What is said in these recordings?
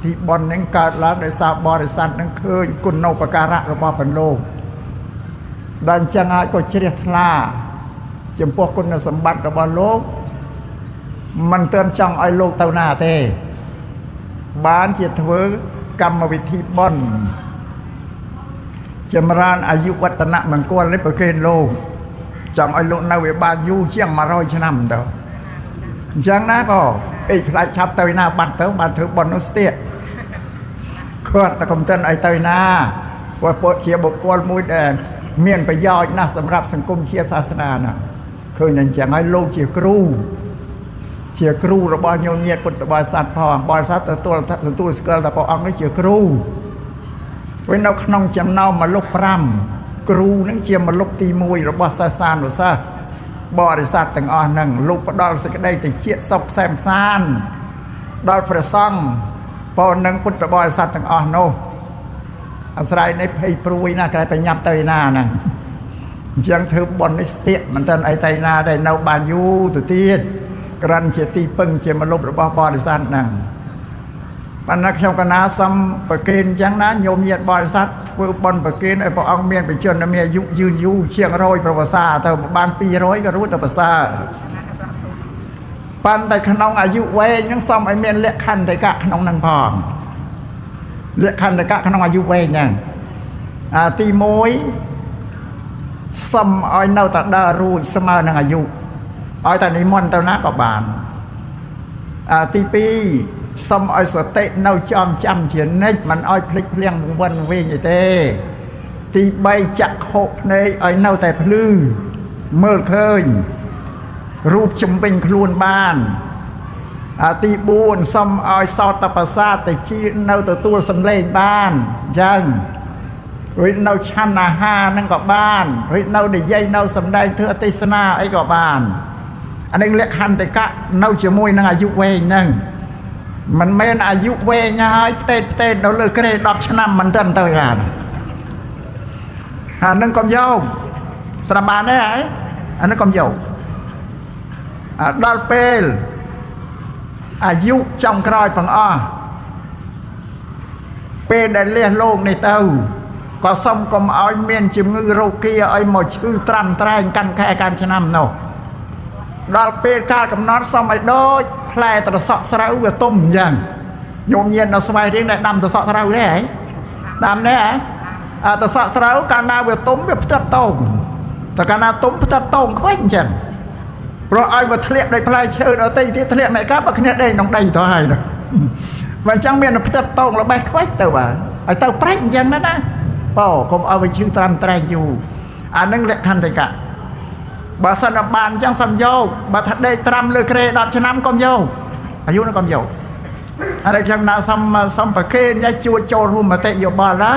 ទីបុណ្យនឹងកើតឡើងដោយសារបរិស័ទនឹងឃើញគុណូបការៈរបស់ព្រះលោកដល់អញ្ចឹងហើយក៏ជ្រះថ្លាចំពោះគុណសម្បត្តិរបស់លោកមិនទាន់ចង់ឲ្យលោកទៅណាទេបានជាធ្វើកម្មវិធីបុណ្យចម្រើនអាយុវឌ្ឍនមង្គលនេះប្រគេនលោកចង់ឲ្យលោកនៅវាបានយូរជាង100ឆ្នាំទៅអញ្ចឹងណាបងអីខ្លាចឆាប់ទៅណាបាត់ទៅបានធ្វើបុណ្យនោះស្ទាកគាត់តែកុំតិនឲ្យទៅណាព្រោះពួកជាបុគ្គលមួយដែលមានប្រយោជន៍ណាស់សម្រាប់សង្គមជាតិសាសនាណាឃើញអញ្ចឹងហើយលោកជាគ្រូជាគ្រូរបស់ញោមញាតិពុទ្ធបរិស័ទផងបរិស័ទទទួលស្គាល់ថាព្រះអង្គនេះជាគ្រូវិញនៅក្នុងចំណោមមនុស្ស5គ្រូនឹងជាមនុស្សទី1របស់សាសនានុសិស្សបរិស័ទទាំងអស់ហ្នឹងលោកផ្ដល់សេចក្តីតិចសុខផ្សែមផ្សានដល់ព្រះសង្ឃប៉ុណ្ណឹងពុទ្ធបរិស័ទទាំងអស់នោះអាស្រ័យនៃភ័យព្រួយណាក្រែបញ្ញាប់ទៅណាហ្នឹងអញ្ចឹងធ្វើបុណ្យនេះស្ទាកមិនទាន់អីទៅណាតែនៅបានយូរទៅទៀតក្រាន់ជាទីពឹងជាមលុបរបស់បរិស័ទហ្នឹងប៉ុន្តែខ្ញុំកណាសំប្រគេនអញ្ចឹងណាញោមញាតិបរិស័ទធ្វើបុណ្យប្រគេនឲ្យព្រះអង្គមានបច្ចុប្បន្នមានអាយុយឺនយូរជាង100ប្រវសាទៅបាន200ក៏រួចទៅប្រសើរប៉ុន្តែក្នុងអាយុវែងហ្នឹងសូមឲ្យមានលក្ខន្តិកៈក្នុងហ្នឹងផងលក្ខន្តិកៈក្នុងអាយុវែងហ្នឹងអាទី1សូមឲ្យនៅតែដើររួចស្មើនឹងអាយុឲ្យតែនិមន្តទៅណាក៏បានអាទី2សូមឲ្យសតិនៅចំចាំជានិច្ចមិនឲ្យភ្លេចភ្លាំងវង្វេងអីទេទី3ចក្ខុភ្នែកឲ្យនៅតែភ្លឺមើលឃើញរូបជំវិញខ្លួនបានអាទី4សូមឲ្យសោតប្រសាទតិចនៅទទួលសំឡេងបានអញ្ចឹងរួចនៅឆាន់អាហារហ្នឹងក៏បានរួចនៅនិយាយនៅសំដែងធ្វើទេសនាអីក៏បានអានេះលក្ខន្តិកៈនៅជាមួយនឹងអាយុវែងហ្នឹងមិនមែនអាយុវែងហើយផ្ទេតនៅលើគ្រែ10ឆ្នាំមិនទាន់ទៅណាអានឹងកុំយកស្រាប់បានទេហើយអានឹងកុំយកអាដល់ពេលអាយុចុងក្រោយទាំងអស់ពេលដែលលះលោកនេះទៅក៏សូមកុំឲ្យមានជំងឺរោគាឲ្យមកឈឺត្រាំត្រែងកាន់ខែកាន់ឆ្នាំនោះដល់ពេលកាលកំណត់សូមឲ្យដូចផ្លែត្រសក់ស្រូវវាទុំអញ្ចឹងញោមញៀននៅស្វាយរៀងដែលដាំត្រសក់ស្រូវទេហ៎ដាំទេហ៎អាត្រសក់ស្រូវកាលណាវាទុំវាផ្ទាត់តោងតែកាលណាទុំផ្ទាត់តោងខ្វេចអញ្ចឹងព្រោះឲ្យវាធ្លាក់ដោយផ្លែឈើដល់តិចទៀតធ្លាក់មិនកាបើគ្នាដេកក្នុងដីទៅហើយនោះបើអញ្ចឹងមានផ្ទាត់តោងល្បេះខ្វេចទៅបាទឲ្យទៅប្រេចអញ្ចឹងណាបើកុំឲ្យវាឈឺត្រាំត្រែងយូរអានឹងលក្ខន្តិកៈបើសិនបានអញ្ចឹងសំយកបើថាដេកត្រាំលើគ្រែ10ឆ្នាំកុំយកអាយុនោះកុំយកអរិយខ្ញុំណាសំប្រគេនញ៉ៃជួយចូលរួមមតិយោបល់ណា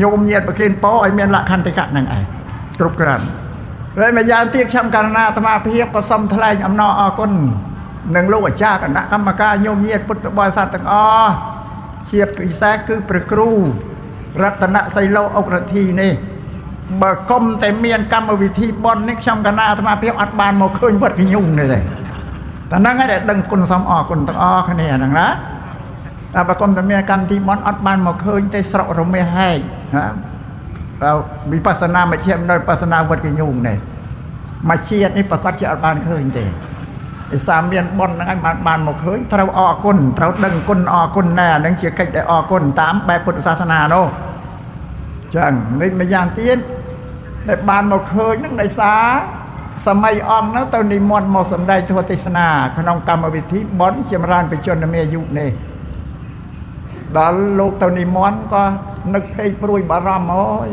ញោមញាតប្រគេនពោឲ្យមានលក្ខន្តិកៈនឹងឯងគ្រប់គ្រាន់ហើយម្យ៉ាងទៀតខ្ញុំករណាអាត្មាភាពក៏សូមថ្លែងអំណរអគុណនឹងលោកអាចារ្យគណៈកម្មការញោមញាតពុទ្ធបរិស័ទទាំងអស់ជាពិសេសគឺព្រះគ្រូរតនសីលោអុករទ្ធីនេះបើគុំតែមានកម្មវិធីបុណ្យនេះខ្ញុំកណាអាត្មាភាពអត់បានមកឃើញវត្តកញុងនេះទេតែហ្នឹងហើយដែលដឹងគុណសំអរគុណទាំងអស់គ្នាហ្នឹងណាតែបើគុំតែមានកម្មវិធីបុណ្យអត់បានមកឃើញទេស្រុករមាសហែកណាវិបស្សនាមជ្ឈមណ្ឌលវិបស្សនាវត្តកញុងនេះមួយជាតិនេះប្រកាសជាអត់បានឃើញទេឯសារមានបុណ្យហ្នឹងហើយបានមកឃើញត្រូវអរគុណត្រូវដឹងគុណអរគុណណាហ្នឹងជាកិច្ចដែលអរគុណតាមបែបពុទ្ធសាសនានោះចឹងនេះម្យ៉ាងទៀតដែលបានមកឃើញហ្នឹងដោយសារសម័យអង្គហ្នឹងទៅនិមន្តមកសម្ដែងធម៌ទេសនាក្នុងកម្មវិធីបុណ្យចម្រើនបច្ចុប្បន្នអាយុនេះដល់លោកទៅនិមន្តក៏នឹកភ័យព្រួយបារម្ភអូយ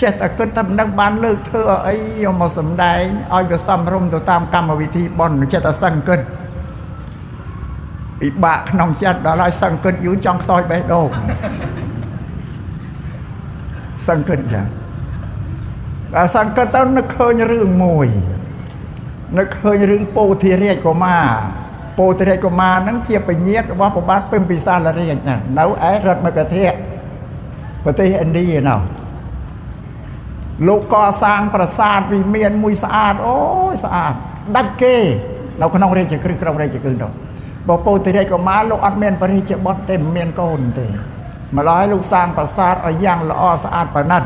ចេះតែគិតថាមិនដឹងបានលើកធ្វើអីយកមកសម្ដែងឲ្យវាសមរម្យទៅតាមកម្មវិធីបុណ្យចេះតែសឹងគិតពិបាកក្នុងចិត្តដល់ហើយសឹងគិតយូរចង់ខ្សោយបេះដូងសឹងគិតចឹងដល់សង្កត់ទៅនឹកឃើញរឿងមួយនឹកឃើញរឿងពោធិរាជកុមារពោធិរាជកុមារហ្នឹងជាពញាតរបស់ព្រះបាទពិម្ពិសាលរាជណានៅឯរដ្ឋមគធៈប្រទេសឥណ្ឌានោះលោកកសាងប្រាសាទវិមានមួយស្អាតអូយស្អាតដាច់គេនៅក្នុងរាជក្រឹសក្រុងរាជក្រឹសនោះ បើពោធិរាជកុមារលោកអត់មានព្រះរាជបុត្រទេមិនមានកូនទេម្ល៉េះលោកសាងប្រាសាទឲ្យយ៉ាងល្អស្អាតប្រណិត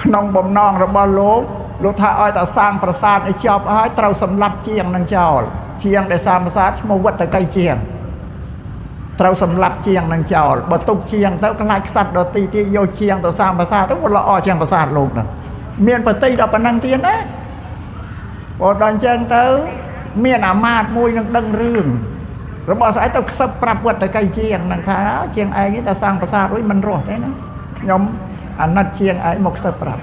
ក្នុងបំណងរបស់លោកលោកថាឲ្យតែសាងប្រាសាទឲ្យចប់ហើយត្រូវសម្លាប់ជាងនឹងចោលជាងដែលសាងប្រាសាទឈ្មោះវត្តកីជាងត្រូវសម្លាប់ជាងនឹងចោលបើទុកជាងទៅខ្លាចខ្សាត់ដទីទៀតយកជាងទៅសាងប្រាសាទទៅវាល្អជាងប្រាសាទលោកហ្នឹងមានប្រតិដល់ប៉ុណ្ណឹងទៀតណាបើដល់អញ្ចឹងទៅមានអាមាត្យមួយនឹងដឹងរឿងរបស់ស្អែកទៅខ្សឹបប្រាប់វត្តកីជាងនឹងថាជាងឯងតែសាងប្រាសាទរួចមិនរស់ទេណាខ្ញុំអាណិតជាងឯងមកខ្សឹបប្រាប់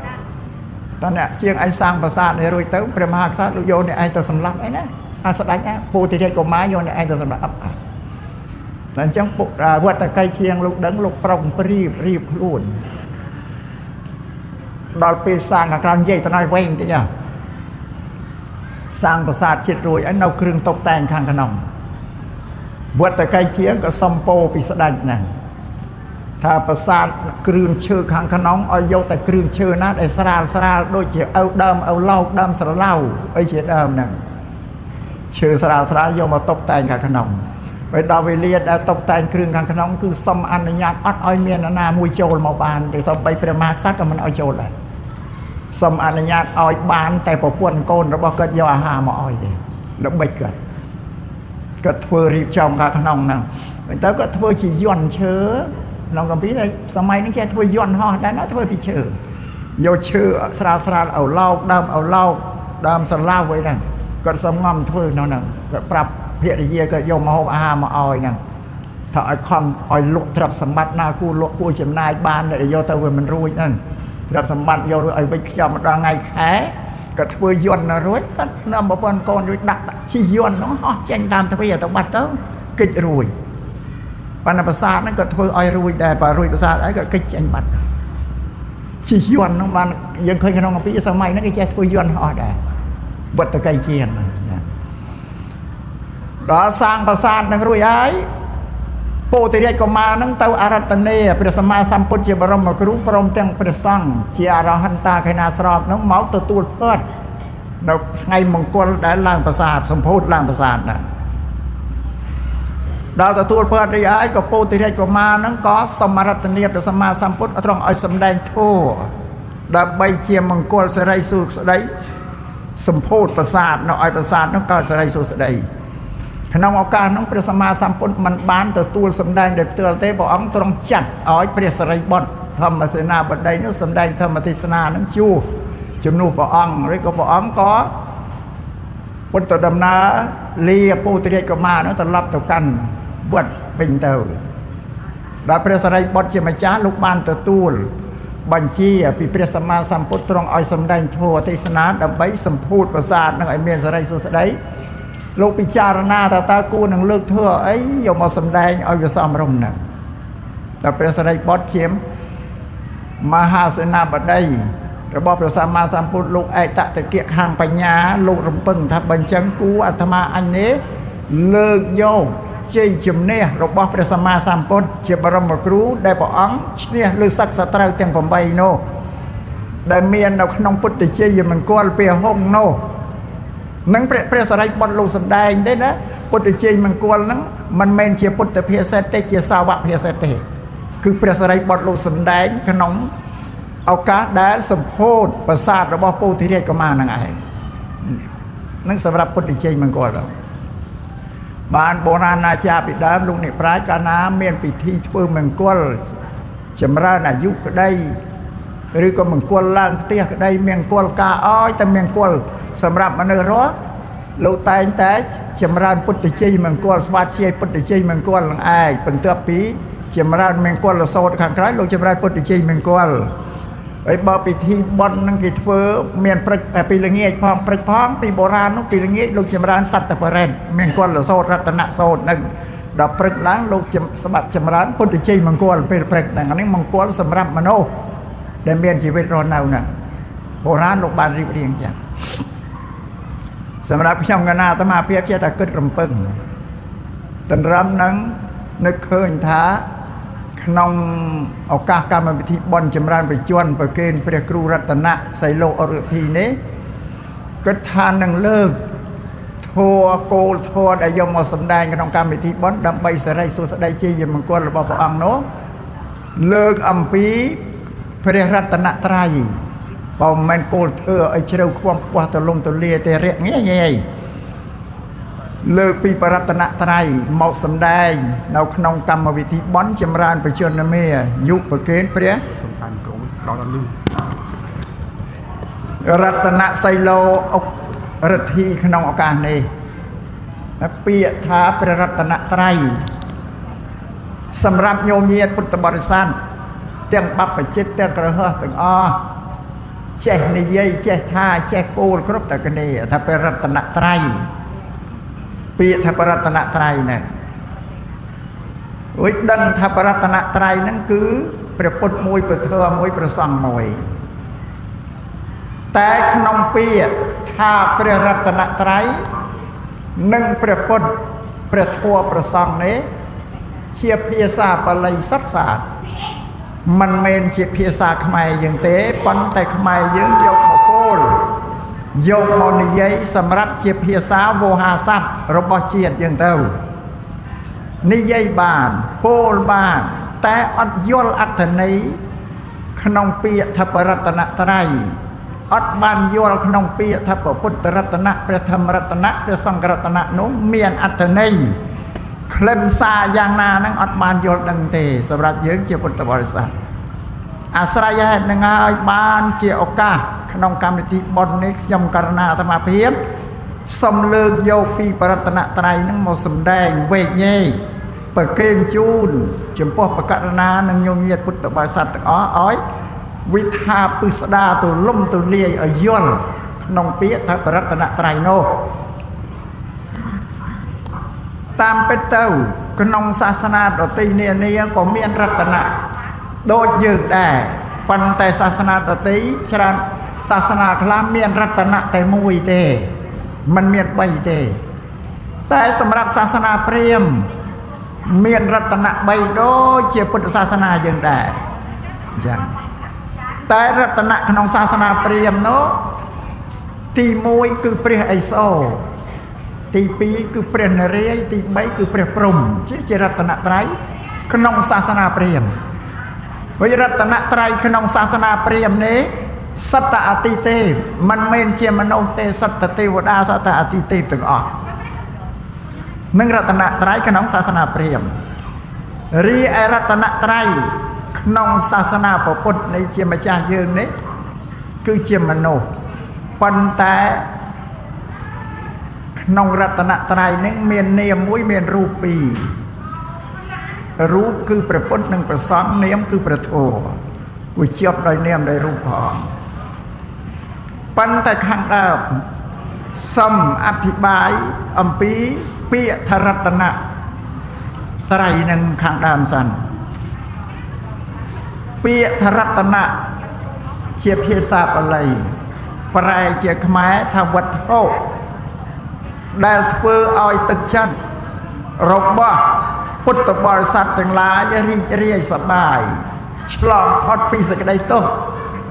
តើអ្នកជាងឯងសាងប្រាសាទនេះរួចទៅព្រះមហាក្សត្រលោកយកអ្នកឯងទៅសម្លាប់អីណាអាស្ដេចណាពោធិរាជកុមារយកអ្នកឯងទៅសម្លាប់តែអញ្ចឹងពុកវត្តកីជាងលោកដឹងលោកប្រុងព្រៀបរៀបខ្លួនដល់ពេលសាងខាងក្រៅនិយាយទៅដល់វែងតិចសាងប្រាសាទចិត្តរួចហើយនៅគ្រឿងតុបតែងខាងក្នុងវត្តកីជាងក៏សំពោពីស្ដេចហ្នឹងថាប្រាសាទគ្រឿងឈើខាងក្នុងឲ្យយកតែគ្រឿងឈើណាដែលស្រាលស្រាលដូចជាឪដើមឪឡោកដើមស្រឡៅអីជាដើមហ្នឹងឈើស្រាលស្រាលយកមកតុបតែងខាងក្នុងពេលដល់វេលាដែលតុបតែងគ្រឿងខាងក្នុងគឺសុំអនុញ្ញាតអត់ឲ្យមាននរណាមួយចូលមកបានទេសូម្បីព្រះមហាក្សត្រក៏មិនឲ្យចូលដែរសុំអនុញ្ញាតឲ្យបានតែប្រពន្ធកូនរបស់គាត់យកអាហារមកឲ្យទេល្បិចគាត់គាត់ធ្វើរៀបចំខាងក្នុងហ្នឹងទៅគាត់ធ្វើជាយន្តឈើក្នុងកម្ពុជាសម័យនេះចេះធ្វើយន្តហោះដែរណាធ្វើពីឈើយកឈើស្រាលស្រាលឪឡោកដើមឪឡោកដើមស្រឡៅអីហ្នឹងគាត់សំងំធ្វើក្នុងហ្នឹងគាត់ប្រាប់ភរិយាគាត់យកមកហូបអាហារមកឲ្យហ្នឹងថាឲ្យខំឲ្យលក់ទ្រព្យសម្បត្តិណាគួរលក់គួរចំណាយបានតែយកទៅវាមិនរួចហ្នឹងទ្រព្យសម្បត្តិយករួចឲ្យវិចខ្ចប់ម្ដងថ្ងៃខែគាត់ធ្វើយន្តរួចគាត់នាំប្រពន្ធកូនរួចដាក់ជិះយន្តហ្នឹងហោះចេញតាមទ្វារទៅបាត់ទៅគេចរួចបណ្ណប្រាសាទហ្នឹងក៏ធ្វើឲ្យរួចដែរបើរួចប្រាសាទអីក៏គេចចេញបាត់ជិះយន្តហ្នឹងបានយើងឃើញក្នុងអំពីសម័យហ្នឹងគេចេះធ្វើយន្តហោះដែរវត្តកីជាងដល់សាងប្រាសាទហ្នឹងរួចហើយពោធិរាជកុមារហ្នឹងទៅអរតនីព្រះសម្មាសម្ពុទ្ធជាបរមគ្រូព្រមទាំងព្រះសង្ឃជាអរហន្តាខេណាស្រោបហ្នឹងមកទទួលផាត់នៅថ្ងៃមង្គលដែលឡើងប្រាសាទសម្ពោធឡើងប្រាសាទណាដល់ទទួលផាត់រីឯងក៏ពោធិរាជកុមារហ្នឹងក៏សមរតនីព្រះសម្មាសម្ពុទ្ធត្រង់ឲ្យសម្ដែងធម៌ដើម្បីជាមង្គលសិរីសួស្តីសម្ពោធប្រាសាទនៅឲ្យប្រាសាទហ្នឹងកើតសិរីសួស្តីក្នុងឱកាសនោះព្រះសម្មាសម្ពុទ្ធមិនបានទទួលសម្ដែងដោយផ្ទាល់ទេព្រះអង្គទ្រង់ចាត់ឲ្យព្រះសិរីបុត្រធម្មសេនាបតីនោះសម្ដែងធម្មទេសនានឹងជួសជំនួសព្រះអង្គឬក៏ព្រះអង្គក៏ពុទ្ធដំណើរលាពោធិរាជកុមារនោះត្រឡប់ទៅកាន់វត្តវិញទៅដល់ព្រះសិរីបុត្រជាម្ចាស់លោកបានទទួលបញ្ជាពីព្រះសម្មាសម្ពុទ្ធទ្រង់ឲ្យសម្ដែងធម៌ទេសនាដើម្បីសម្ពោធប្រាសាទនឹងឲ្យមានសិរីសួស្តីលោកពិចារណាថាតើគួរនឹងលើកធ្វើអីយកមកសម្ដែងឲ្យវាសមរម្យហ្នឹងតែព្រះសិរីបុត្រជាមហាសេនាបតីរបស់ព្រះសម្មាសម្ពុទ្ធលោកឯកតតិកៈខាងបញ្ញាលោករំពឹងថាបើអញ្ចឹងគួរអាត្មាអញនេះលើកយកជ័យជំនះរបស់ព្រះសម្មាសម្ពុទ្ធជាបរមគ្រូដែលព្រះអង្គឈ្នះលើសឹកសត្រូវទាំង8នោះដែលមាននៅក្នុងពុទ្ធជ័យមង្គលពាហុងនោះនឹងព្រះសិរីបុត្រលោកសម្ដែងទេណាពុទ្ធជ័យមង្គលហ្នឹងមិនមែនជាពុទ្ធភាសិតទេជាសាវកភាសិតទេគឺព្រះសិរីបុត្រលោកសម្ដែងក្នុងឱកាសដែលសម្ពោធប្រាសាទរបស់ពោធិរាជកុមារហ្នឹងឯងនឹងសម្រាប់ពុទ្ធជ័យមង្គលបានបុរាណអាចារ្យពីដើមលោកអ្នកប្រាជ្ញកាលណាមានពិធីធ្វើមង្គលចម្រើនអាយុក្តីឬក៏មង្គលឡើងផ្ទះក្តីមង្គលការឲ្យតែមង្គលសម្រាប់មនុស្សរស់លោកតែងតែចម្រើនពុទ្ធជ័យមង្គលស្វាតជ័យពុទ្ធជ័យមង្គលនឹងឯងបន្ទាប់ពីចម្រើនមង្គលសោតខាងក្រោយលោកចម្រើនពុទ្ធជ័យមង្គលហើយបើពិធីបុណ្យនឹងគេធ្វើមានព្រឹកពីល្ងាចផងព្រឹកផងពីបុរាណនោះពីល្ងាចលោកចម្រើនសត្វបរិទ្ធមង្គលសោតរតនសោតនឹងដល់ព្រឹកឡើងលោកស្បាត់ចម្រើនពុទ្ធជ័យមង្គលពេលព្រឹកហ្នឹងនេះមង្គលសម្រាប់មនុស្សដែលមានជីវិតរស់នៅហ្នឹងបុរាណលោកបានរៀបរៀងចឹងសម្រាប់ខ្ញុំកណាអាត្មាភាពចេះតែគិតរំពឹងទន្រឹមនឹងនឹកឃើញថាក្នុងឱកាសកម្មវិធីបុណ្យចម្រើនបច្ចុប្បន្នប្រគេនព្រះគ្រូរតនៈសីលោអរុធីនេះគិតថានឹងលើកធ ធัวគោលធัวដែលយកមកសម្ដែងក្នុងកម្មវិធីបុណ្យដើម្បីសិរីសួស្តីជ័យមង្គលរបស់ព្រះអង្គនោះលើកអំពីព្រះរតនត្រ័យបើមិនមែនគោលធ្វើឲ្យជ្រៅខ្វងខ្វះទលំទលាទេរយៈងាយងាយលើកពីបរតនត្រ័យមកសម្ដែងនៅក្នុងកម្មវិធីបុណ្យចម្រើនបជនមាយុប្រគេនព្រះ សំខាន់ក្រុមក្រោយដល់លឺ រតនសីលោអុករិទ្ធីក្នុងឱកាសនេះពាក្យថាព្រះរតនត្រ័យសម្រាប់ញោមញាតិពុទ្ធបរិស័ទទាំងបព្វជិតទាំងក្រហោះទាំងអស់ចេះនិយាយចេះថាចេះពោលគ្រប់តែគ្នាថាព្រះរតនត្រ័យពាក្យថាព្រះរតនត្រ័យហ្នឹងរួចដឹងថាព្រះរតនត្រ័យហ្នឹងគឺព្រះពុទ្ធមួយព្រះធម៌មួយព្រះសង្ឃមួយតែក្នុងពាក្យថាព្រះរតនត្រ័យនិងព្រះពុទ្ធព្រះធម៌ព្រះសង្ឃនេះជាភាសាបាលីសុទ្ធសាធមិនមែនជាភាសាខ្មែរយើងទេប៉ុន្តែខ្មែរយើងយកមកពោលយកមកនិយាយសម្រាប់ជាភាសាវោហារស័ព្ទរបស់ជាតិយើងទៅនិយាយបានពោលបានតែអត់យល់អត្ថន័យក្នុងពាក្យថាបរតនត្រ័យអត់បានយល់ក្នុងពាក្យថាពុទ្ធរតនៈព្រះធម្មរតនៈព្រះសង្ឃរតនៈនោះមានអត្ថន័យខ្លឹមសារយ៉ាងណាហ្នឹងអត់បានយល់ដឹងទេសម្រាប់យើងជាពុទ្ធបរិស័ទអាស្រ័យហេតុនឹងហើយបានជាឱកាសក្នុងកម្មវិធីបុណ្យនេះខ្ញុំករណាអាត្មាភាពសូមលើកយកពីបរតនត្រ័យហ្នឹងមកសម្ដែងវែកញែកប្រគេនជូនចំពោះបករណានិងញោមញាតិពុទ្ធបរិស័ទទាំងអស់ឲ្យវិថាពិស្ដាទូលំទូលាយឲ្យយល់ក្នុងពាក្យថាបរតនត្រ័យនោះតាមពិតទៅក្នុងសាសនាដទៃនានាក៏មានរតនៈដូចយើងដែរប៉ុន្តែសាសនាដទៃច្រើនសាសនាខ្លះមានរតនៈតែមួយទេមិនមាន3ទេតែសម្រាប់សាសនាព្រាហ្មណ៍មានរតនៈ3ដូចជាពុទ្ធសាសនាយើងដែរអញ្ចឹងតែរតនៈក្នុងសាសនាព្រាហ្មណ៍នោះទី1គឺព្រះឥសូរទី2គឺព្រះនរាយណ៍ទី3គឺព្រះព្រហ្មជារតនត្រ័យក្នុងសាសនាព្រាហ្មណ៍វិរតនត្រ័យក្នុងសាសនាព្រាហ្មណ៍នេះសត្វអតិទេពមិនមែនជាមនុស្សទេសត្វទេវតាសត្វអតិទេពទាំងអស់នឹងរតនត្រ័យក្នុងសាសនាព្រាហ្មណ៍រីឯរតនត្រ័យក្នុងសាសនាពុទ្ធនៃជាម្ចាស់យើងនេះគឺជាមនុស្សប៉ុន្តែក្នុងរតនត្រ័យនឹងមាននាមមួយមានរូបពីររូបគឺព្រះពុទ្ធនិងព្រះសង្ឃនាមគឺព្រះធម៌វាជាប់ដោយនាមដោយរូបផងប៉ុន្តែខាងដើមសូមអធិប្បាយអំពីពាក្យថារតនត្រ័យនឹងខាងដើមសិនពាក្យថារតនៈជាភាសាបាលីប្រែជាខ្មែរថាវត្ថុដែលធ្វើឲ្យទឹកចិត្តរបស់ពុទ្ធបរិស័ទទាំងឡាយរីករាយសប្បាយឆ្លងផុតពីសេចក្តីទុក្ខ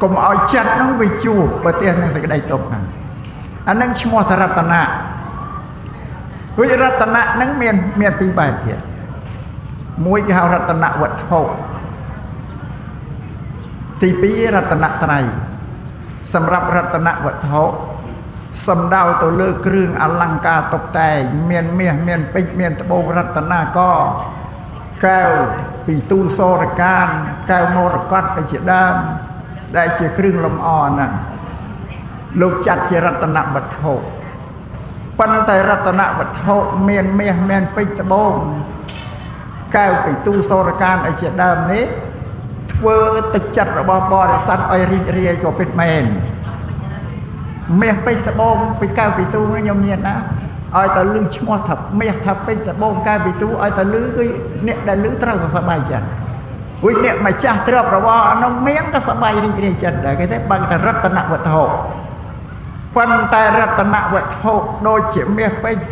កុំឲ្យចិត្តនឹងវាជួបប្រទះនឹងសេចក្តីទុក្ខហ្នឹងអានឹងឈ្មោះថារតនៈវិរតនៈនឹងមានពីរបែបទៀតមួយគេហៅរតនវត្ថុទី2រតនត្រ័យសម្រាប់រតនវត្ថុសំដៅទៅលើគ្រឿងអលង្ការតុបតែងមានមាសមានពេជ្រមានត្បូងរតនាករកែវពីទូលសូរកានកែវមរកតជាដើមដែលជាគ្រឿងលម្អហ្នឹងលោកចាត់ជារតនវត្ថុប៉ុន្តែរតនវត្ថុមានមាសមានពេជ្រត្បូងកែវពីទូលសូរកានអីជាដើមនេះធ្វើទឹកចិត្តរបស់បរិស័ទឲ្យរីករាយក៏ពិតមែនមាសពេជ្រត្បូងពីកែវពីទូខ្ញុំមានណាឲ្យតែលឺឈ្មោះថាមាសថាពេជ្រត្បូងកែវពីទូឲ្យតែលឺគឺអ្នកដែលលឺត្រូវតែសប្បាយចិត្តវិញអ្នកម្ចាស់ទ្រព្យរបស់អានោះមានក៏សប្បាយរីករាយចិត្តដែរគេទេបើតែរតនវត្ថុប៉ុន្តែរតនវត្ថុដូចជាមាសពេជ្រ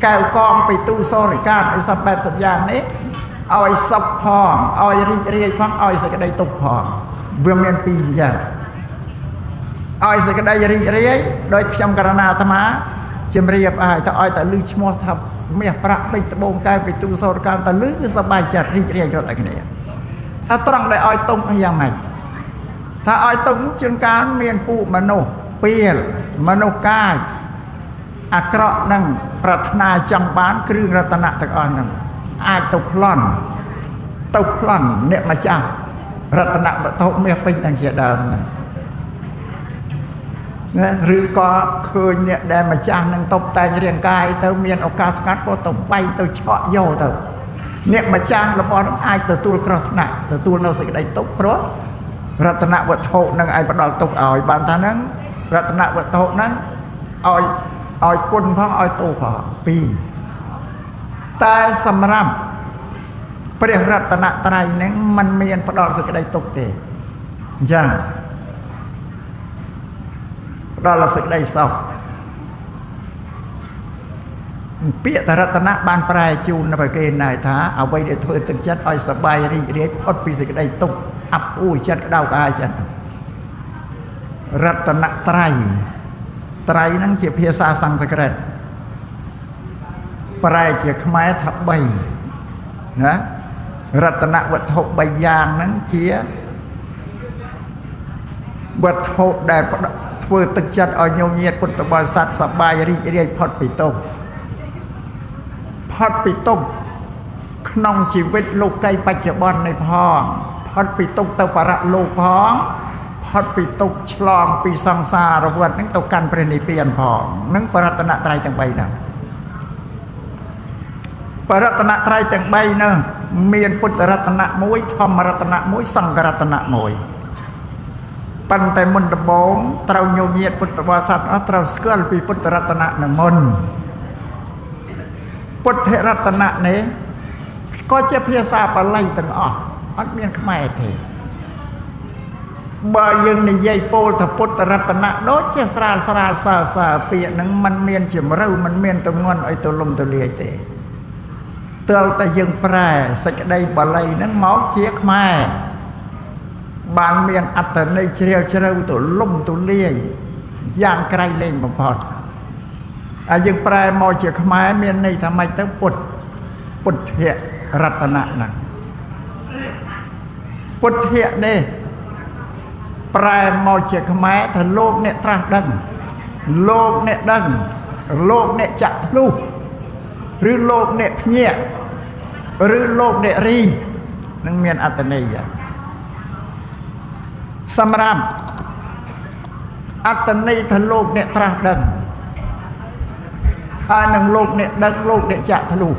កែវកងពីទូសូរិកានអីសពបែបសពយ៉ាងនេះឲ្យសុខផងឲ្យរីករាយផងឲ្យសេចក្តីទុក្ខផងវាមានពីរយ៉ាងឲ្យសេចក្តីរីករាយដោយខ្ញុំករណាអាត្មា ជំរាបឲ្យទៅឲ្យតែលឺឈ្មោះថាមាសប្រាក់ពេជ្រត្បូងកែវពិទូសោតកានតែលឺគឺសប្បាយចិត្តរីករាយរត់តែគ្នាថាត្រង់ដែលឲ្យទុំយ៉ាងម៉េចថាឲ្យទុំជួនកាលមានពួកមនុស្សពីលមនុស្សកាយអាក្រក់នឹងប្រាថ្នាចង់បានគ្រឿងរតនៈទាំងអស់ហ្នឹងអាចទៅប្លន់អ្នកម្ចាស់រតនៈវត្ថុមាសពេជ្រទាំងជាដើមហ្នឹងណាឬក៏ឃើញអ្នកដែលម្ចាស់នឹងតុបតែងរាងកាយទៅមានឱកាសស្ងាត់ក៏ទៅវាយទៅឆក់យកទៅអ្នកម្ចាស់របស់នឹងអាចទទួលគ្រោះថ្នាក់ទទួលនៅសេចក្តីទុក្ខព្រោះរតនវត្ថុនឹងឯងផ្ដល់ទុក្ខឲ្យបានថាហ្នឹងរតនវត្ថុហ្នឹងឲ្យគុណផងឲ្យទោសផងពីរតែសម្រាប់ព្រះរតនត្រ័យហ្នឹងมันមានផ្ដល់សេចក្តីទុក្ខទេអញ្ចឹងផ្ដល់សេចក្តីសុខពាក្យតរតនៈបានប្រែជូនដល់គេណែថាអ្វីដែលធ្វើទឹកចិត្តឲ្យសប្បាយរីករាយផុតពីសេចក្តីទុក្ខអាប់អួរចិត្តក្តៅក្រហាយចិត្តរតនត្រ័យត្រៃហ្នឹងជាភាសាសំស្ក្រឹតប្រែជាខ្មែរថា3ណារតនវត្ថុ3យ៉ាងហ្នឹងជាវត្ថុដែលធ្វើទឹកចិត្តឲ្យញោមញាតិពុទ្ធបរិស័ទសប្បាយរីករាយផុតពីទុក្ខផុតពីទុក្ខក្នុងជីវិតលោកីបច្ចុប្បន្ននេះផងផុតពីទុក្ខទៅបរលោកផងផុតពីទុក្ខឆ្លងពីសង្សារវដ្តហ្នឹងទៅកាន់ព្រះនិព្វានផងនឹងបរតនត្រ័យទាំង3ហ្នឹងបរតនត្រ័យទាំង3ហ្នឹងមានពុទ្ធរតនៈមួយធម្មរតនៈមួយសង្ឃរតនៈមួយប៉ុន្តែមុនដំបូងត្រូវញោមញាតិពុទ្ធបរិស័ទអស់ត្រូវស្គាល់ពីពុទ្ធរតនៈនឹងមុនពុទ្ធរតនៈនេះក៏ជាភាសាបាលីទាំងអស់អត់មានខ្មែរទេបើយើងនិយាយពោលថាពុទ្ធរតនៈដូចជាស្រាលស្រាលសើសើពាក្យហ្នឹងมันមានជំរឿมันមានទម្ងន់ឲ្យទៅលំទៅលាយទេទើបតែយើងប្រែសេចក្តីបាលីហ្នឹងមកជាខ្មែរបានមានអត្ថន័យជ្រាលជ្រៅទៅលំទៅលាយយ៉ាងក្រៃលែងបំផុតហើយយើងប្រែមកជាខ្មែរមានន័យថាម៉េចទៅពុទ្ធរតនៈហ្នឹងពុទ្ធៈនេះប្រែមកជាខ្មែរថាលោកអ្នកត្រាស់ដឹងលោកអ្នកដឹងលោកអ្នកចាក់ធ្លុះឬលោកអ្នកភ្ញាក់ឬលោកអ្នករីនឹងមានអត្ថន័យសម្រាប់អត្ថន័យថាលោកអ្នកត្រាស់ដឹងហើយនឹងលោកអ្នកដឹងលោកអ្នកចាក់ធ្លុះ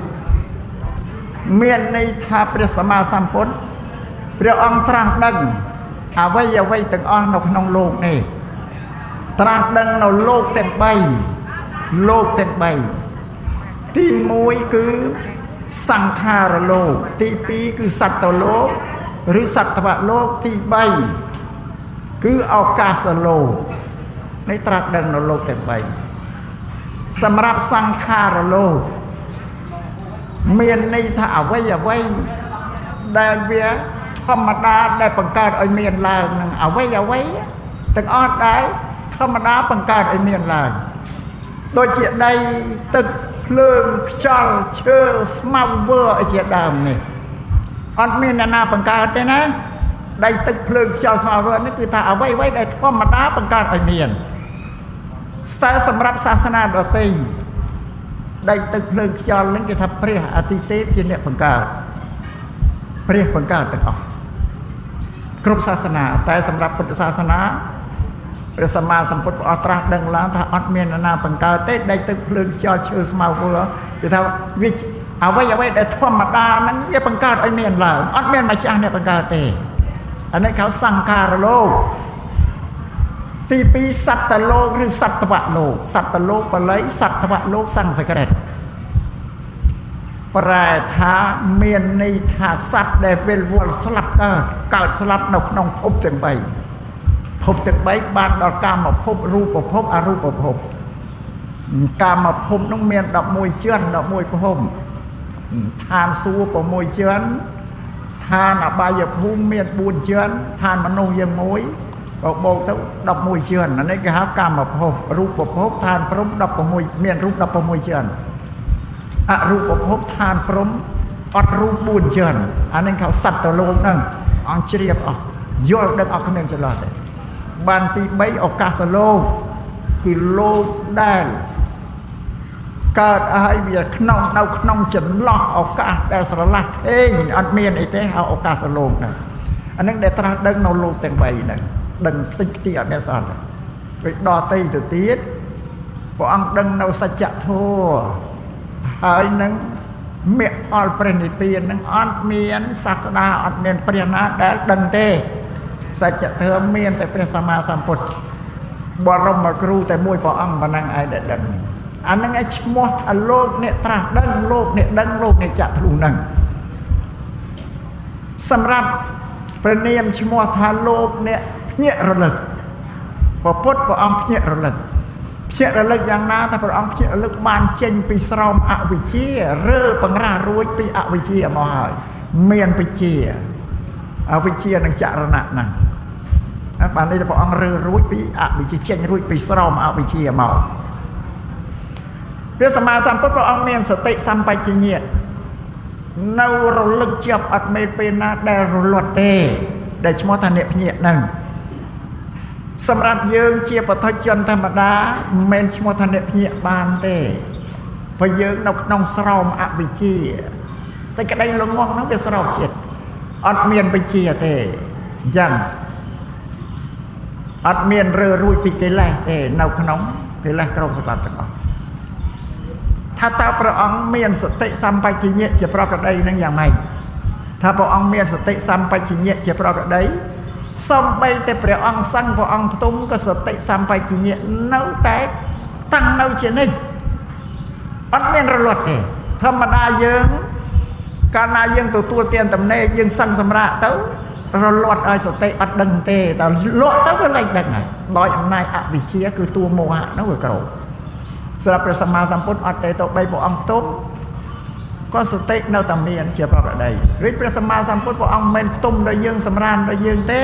មានន័យថាព្រះសម្មាសម្ពុទ្ធព្រះអង្គត្រាស់ដឹងអ្វីអ្វីទាំងអស់នៅក្នុងលោកនេះត្រាស់ដឹងនៅលោកទាំង3លោកទាំង3ទី1គឺសង្ខារលោកទី2គឺសត្វលោកឬសត្វលោកទី3គឺឱកាសលោកនេះត្រាស់ដឹងនៅលោកទាំង3សម្រាប់សង្ខារលោកមានន័យថាអ្វីអ្វីដែលវាធម្មតាដែលបង្កើតឲ្យមានឡើងនឹងអ្វីអ្វីទាំងអស់ដែលធម្មតាបង្កើតឲ្យមានឡើងដូចជាដីទឹកភ្លើងខ្យល់ឈើស្មៅវើអីជាដើមនេះអត់មានអ្នកណាបង្កើតទេណាដីទឹកភ្លើងខ្យល់ស្មៅវើនេះគឺថាអ្វីអ្វីដែលធម្មតាបង្កើតឲ្យមានតែសម្រាប់សាសនាដទៃដីទឹកភ្លើងខ្យល់នឹងគេថាព្រះអាទិទេពជាអ្នកបង្កើតព្រះបង្កើតទាំងអស់គ្រប់សាសនាតែសម្រាប់ពុទ្ធសាសនាព្រះសម្មាសម្ពុទ្ធព្រះអង្គត្រាស់ដឹងឡើងថាអត់មានអ្នកណាបង្កើតទេដីទឹកភ្លើងខ្យល់ឈើស្មៅវើគេថាវាអ្វីអ្វីដែលធម្មតាហ្នឹងវាបង្កើតឲ្យមានឡើងអត់មានម្ចាស់អ្នកបង្កើតទេអានេះគេហៅសង្ខារលោកទី2សត្វលោកឬសត្វលោកសត្វលោកបាលីសត្វលោកសំស្ក្រឹតប្រែថាមានន័យថាសត្វដែលវិលវល់ស្លាប់កើតស្លាប់នៅក្នុងភពទាំង3ភពទាំង3បានដល់កាមភពរូបភពអរូបភពកាមភពនោះមាន11ជាន់11ភពឋានសួគ៌6ជាន់ឋានអបាយភូមិមាន4ជាន់ឋានមនុស្សយ៉ាងមួយ បូកទៅ11ជាន់អានេះគេហៅកម្មភពរូបភពឋានព្រំ16មានរូប16ជាន់អរូបភពឋានព្រំអត់រូប4ជាន់អានេះគេសត្វតលោកហ្នឹងអង្គជ្រាបអស់យល់ដឹងអស់គ្មានចន្លោះទេបានទី3ឱកាសលោកគឺលោកដែលកើតឲ្យវាក្នុងនៅក្នុងចន្លោះឱកាសដែលស្រឡះថេងអត់មានអីទេហៅឱកាសលោកហ្នឹងអានឹងដែលត្រាស់ដឹងនៅលោកទាំង3ហ្នឹងដឹងតិចតិចអត់មានសោះទេពេលដល់ទៅទៅទៀតព្រះអង្គដឹងនៅសច្ចធម៌ហើយនឹងមគ្គផលព្រះនិព្វាននឹងអត់មានសាស្តាអត់មានព្រះណាដែលដឹងទេសច្ចធម៌មានតែព្រះសម្មាសម្ពុទ្ធបរមគ្រូតែមួយព្រះអង្គប៉ុណ្ណឹងឯងដែលដឹងអានឹងឯងឈ្មោះថាលោកអ្នកត្រាស់ដឹងលោកអ្នកដឹងលោកអ្នកចាក់ធ្លុះហ្នឹងសម្រាប់ព្រះនាមឈ្មោះថាលោកអ្នកភ្ញាក់រលឹកព្រះពុទ្ធព្រះអង្គភ្ញាក់រលឹកភ្ញាក់រលឹកយ៉ាងណាថាព្រះអង្គភ្ញាក់រលឹកបានចេញពីស្រោមអវិជ្ជារើបង្រាស់រួចពីអវិជ្ជាមកហើយមានវិជ្ជាអវិជ្ជានឹងចរណៈហ្នឹងបាននេះព្រះអង្គរើរួចពីអវិជ្ជាចេញរួចពីស្រោមអវិជ្ជាមកព្រះសម្មាសម្ពុទ្ធព្រះអង្គមានសតិសម្បជញ្ញៈនៅរលឹកជាប់អត់មានពេលណាដែលរលត់ទេដែលឈ្មោះថាអ្នកភ្ញាក់ហ្នឹងសម្រាប់យើងជាបុថុជនធម្មតាមិនមែនឈ្មោះថាអ្នកភ្ញាក់បានទេព្រោះយើងនៅក្នុងស្រោមអវិជ្ជាសេចក្តីល្ងងហ្នឹងវាស្រោបចិត្តអត់មានវិជ្ជាទេអញ្ចឹងអត់មានរើរួចពីកិលេសទេនៅក្នុងកិលេសក្រុមសត្វទាំងអស់ថាតើព្រះអង្គមានសតិសម្បជញ្ញៈជាប្រកដីនឹងយ៉ាងម៉េចថាព្រះអង្គមានសតិសម្បជញ្ញៈជាប្រកដីសំបីតែព្រះអង្គសង្ឃព្រះអង្គផ្ទុំក៏សតិសម្បជញ្ញៈនៅតែតាំងនៅជានិច្ចអត់មានរលត់ទេធម្មតាយើងកាលណាយើងទទួលទានតំណេយើងសឹងសម្រាកទៅរលត់ឲ្យសតិអត់ដឹងទេតែលក់ទៅវាលែងដឹងហើយដោយអំណាចអវិជ្ជាគឺតួមោហៈនោះវាក្រោធសម្រាប់ព្រះសម្មាសម្ពុទ្ធអត់ទេទៅបីព្រះអង្គផ្ទុំក៏សតិនៅតែមានជាប្រកដីឬព្រះសម្មាសម្ពុទ្ធព្រះអង្គមិនផ្ទុំដល់យើងសម្រានដល់យើងទេ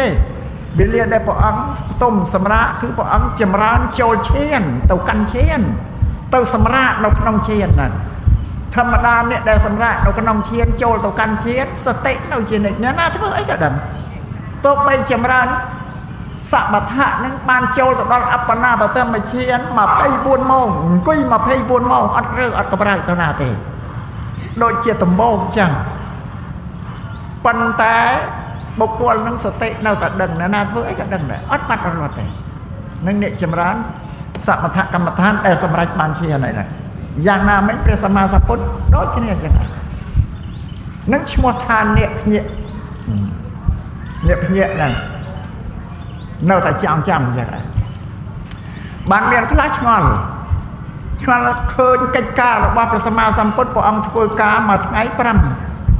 វេលាដែលព្រះអង្គផ្ទុំសម្រាកគឺព្រះអង្គចម្រើនចូលឈានទៅកាន់ឈានទៅសម្រាកនៅក្នុងឈានហ្នឹងធម្មតាអ្នកដែលសម្រាកនៅក្នុងឈានចូលទៅកាន់ឈានសតិនៅជានិច្ចអ្នកណាធ្វើអីក៏ដឹងទោះបីចម្រើនសមថៈនឹងបានចូលទៅដល់អបណាបតមឈាន24ម៉ោងអង្គុយ24ម៉ោងអត់រើអត់កម្រើកទៅណាទេដូចជាដំបូងចឹងប៉ុន្តែបុគ្គលនឹងសតិនៅតែដឹងណាធ្វើអីក៏ដឹងដែរអត់បាត់រលត់ទេនឹងអ្នកចម្រើនសមថកម្មដ្ឋានដែលសម្រេចបានជាហ្នឹងយ៉ាងណាមិញព្រះសម្មាសម្ពុទ្ធដូចគ្នាចឹងនឹងឈ្មោះថាអ្នកភ្ញាក់អ្នកភ្ញាក់ហ្នឹងនៅតែចាំចាំអញ្ចឹងបានមានខ្លះឆ្ងល់ឆ្ងល់ឃើញកិច្ចការរបស់ព្រះសម្មាសម្ពុទ្ធព្រះអង្គធ្វើការមួយថ្ងៃ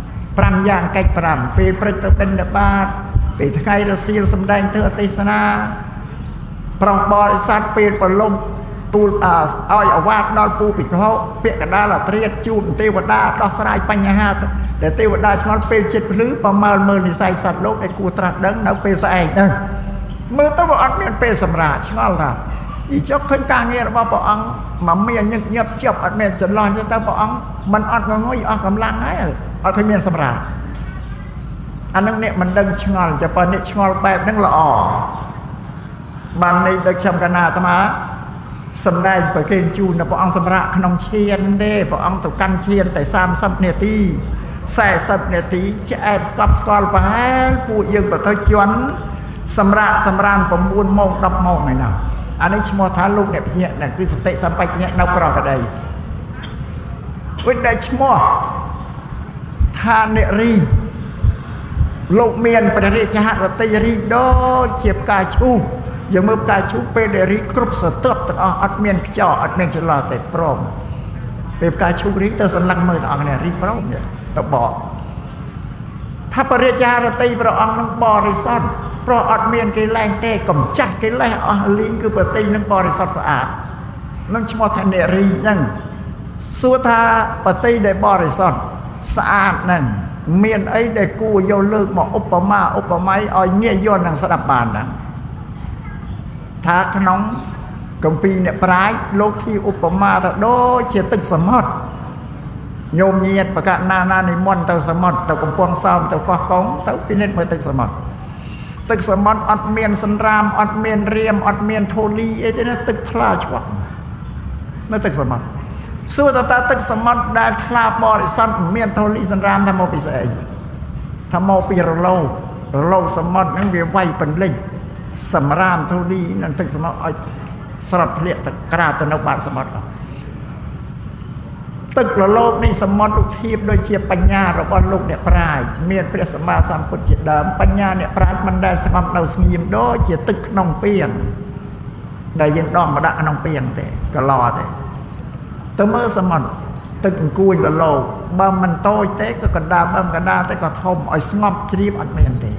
5យ៉ាងកិច្ច5ពេលព្រឹកទៅបិណ្ឌបាតពេលថ្ងៃរសៀលសម្ដែងធ្វើទេសនាប្រោះបរិស័ទពេលប្រលំទូលឲ្យអាវាតដល់ពូភិក្ខុពាក្យកដាលអត្រាជួបទេវតាដោះស្រាយបញ្ហាដែលទេវតាឆ្ងល់ពេលចិត្តភ្លឺប្រមើលមើលនិស័យសត្វលោកដែលគួរត្រាស់ដឹងនៅពេលស្អែកហ្នឹងមើលទៅវាអត់មានពេលសម្រាកឆ្ងល់ថាអ៊ីចុកឃើញការងាររបស់ព្រះអង្គមកមានញឹកញាប់ជាប់អត់មានចន្លោះទៅព្រះអង្គមិនអត់ងងុយអស់កម្លាំងហើយអត់ឃើញមានសម្រាកអានឹងអ្នកមិនដឹងឆ្ងល់ចាំប៉ុន្តែអ្នកឆ្ងល់បែបហ្នឹងល្អបាននេះដូចខ្ញុំកណាអាត្មាសម្ដែងប្រគេនជូនដល់ព្រះអង្គសម្រាកក្នុងឈានទេព្រះអង្គទៅកាន់ឈានតែ30នាទី40នាទីឆ្អែតស្កប់ស្កល់ប្រហែលពួកយើងបទជនសម្រាកសម្រាន9ម៉ោង10ម៉ោងឯណាអានេះឈ្មោះថាលោកអ្នកភ្ញាក់ហ្នឹងគឺសតិសម្បជញ្ញៈនៅប្រកដីវិញដែលឈ្មោះថាអ្នករីលោកមានព្រះរាជហឫទ័យរីដូចជាផ្កាឈូកយើងមើលផ្កាឈូកពេលដែលរីគ្រប់ស្រទាប់ទាំងអស់អត់មានខ្យល់អត់មានចន្លោះទេព្រមពេលផ្កាឈូករីទៅសន្លឹងមើលទាំងអស់គ្នារីព្រមទៅបកថាព្រះរាជហឫទ័យព្រះអង្គនឹងបរិសុទ្ធព្រោះអត់មានកិលេសទេកំចាត់កិលេសអស់លីងគឺប្រតិនឹងបរិសុទ្ធស្អាតនឹងឈ្មោះថាអ្នករីហ្នឹងសួរថាប្រតិដែលបរិសុទ្ធស្អាតហ្នឹងមានអីដែលគួរយកលើកមកឧបមាឧបម័យឲ្យងាយយល់នឹងស្ដាប់បានហ្នឹង ថាក្នុងកម្ពីអ្នកប្រាជ្ញលោកធីឧបមាថាដូចជាទឹកសមុទ្រញោមញាតបកណាណានិមន្តទៅសមុទ្រទៅកំពង់សោមទៅកោះកុងទៅពិនិត្យមើលទឹកសមុទ្រទឹកសមុទ្រអត់មានសន្រាមអត់មានរាមអត់មានធូលីអីទេណាទឹកថ្លាច្បាស់នៅទឹកសមុទ្រសួរតើទឹកសមុទ្រដែលថ្លាបរិសុទ្ធមានធូលីសន្រាមថាមកពីស្អីថាមកពីរលោករលោកសមុទ្រហ្នឹងវាវាយពន្លិចសម្រាមធូលីនិងទឹកសមុទ្រឲ្យស្រត់ធ្លាក់ទៅក្រាបទៅនៅបាតសមុទ្រទឹករលោកនេះសមុទ្រឧធៀបដូចជាបញ្ញារបស់លោកអ្នកប្រាជ្ញមានព្រះសម្មាសម្ពុទ្ធជាដើមបញ្ញាអ្នកប្រាជ្ញមិនដែលស្ងប់នៅស្ងៀមដូចជាទឹកក្នុងពាងដែលយើងដងមកដាក់ក្នុងពាងទេកឡទេទៅមើលសមុទ្រទឹកអង្គួយរលោកបើមិនតូចទេក៏កណ្ដាលបើមិនកណ្ដាលទេក៏ធំឲ្យស្ងប់ជ្រាបអត់មានទេ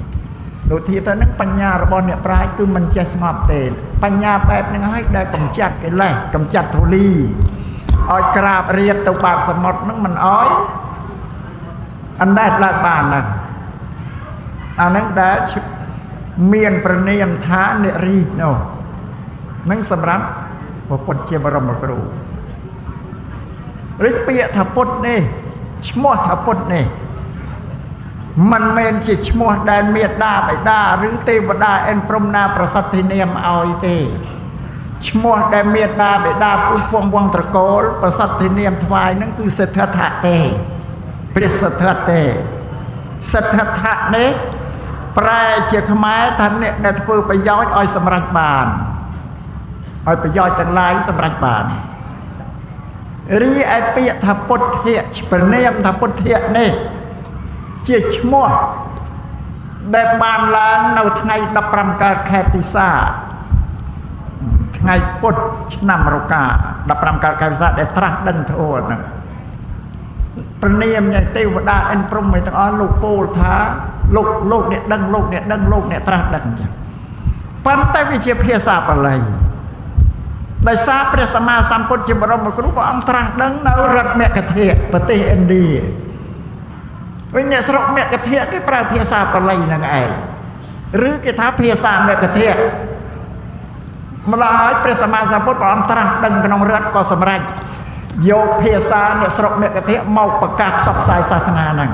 លោកធៀបទៅនឹងបញ្ញារបស់អ្នកប្រាជ្ញគឺមិនចេះស្ងប់ទេបញ្ញាបែបហ្នឹងហើយដែលកំចាត់កិលេសកំចាត់ធូលីឲ្យក្រាបរៀបទៅបាតសមុទ្រហ្នឹងមិនអោយអណ្ដែតឡើងបានហ្នឹងអាហ្នឹងដែលមានប្រនាមថាអ្នករីកនោះនឹងសម្រាប់ព្រះពុទ្ធជាបរមគ្រូឬពាក្យថាពុទ្ធនេះឈ្មោះថាពុទ្ធនេះមិនមែនជាឈ្មោះដែលមេដាបិតាឬទេវតាអិនព្រំណាប្រសិទ្ធិនាមឲ្យទេឈ្មោះដែលមេដាបិតាពុទ្ធពងវងត្រកូលប្រសិទ្ធិនាមថ្វាយនឹងគឺសិទ្ធត្ថៈទេព្រះសិទ្ធត្ថទេសិទ្ធត្ថៈនេះប្រែជាខ្មែរថាអ្នកដែលធ្វើប្រយោជន៍ឲ្យសម្រេចបានឲ្យប្រយោជន៍ទាំងឡាយសម្រេចបានរីឯពាក្យថាពុទ្ធៈប្រនាមថាពុទ្ធៈនេះជាឈ្មោះដែលបានឡើងនៅថ្ងៃ15កើតខែពិសាថ្ងៃពុទ្ធឆ្នាំរកា15កើតខែពិសាដែលត្រាស់ដឹងធម៌ហ្នឹងប្រនាមនៃទេវតាអិនព្រហ្មទាំងអស់លោកពោលថាលោកអ្នកដឹងលោកអ្នកដឹងលោកអ្នកត្រាស់ដឹងអញ្ចឹងប៉ុន្តែវាជាភាសាបាលីដោយសារព្រះសម្មាសម្ពុទ្ធជាបរមគ្រូព្រះអង្គត្រាស់ដឹងនៅរដ្ឋមគ្គធៈប្រទេសឥណ្ឌាវិញអ្នកស្រុកមគ្គធៈគេប្រើភាសាបាលីហ្នឹងឯងឬគេថាភាសាមគ្គធៈម្ល៉េះហើយព្រះសម្មាសម្ពុទ្ធព្រះអង្គត្រាស់ដឹងក្នុងរដ្ឋក៏សម្រេចយកភាសាអ្នកស្រុកមគ្គធៈមកប្រកាសផ្សព្វផ្សាយសាសនាហ្នឹង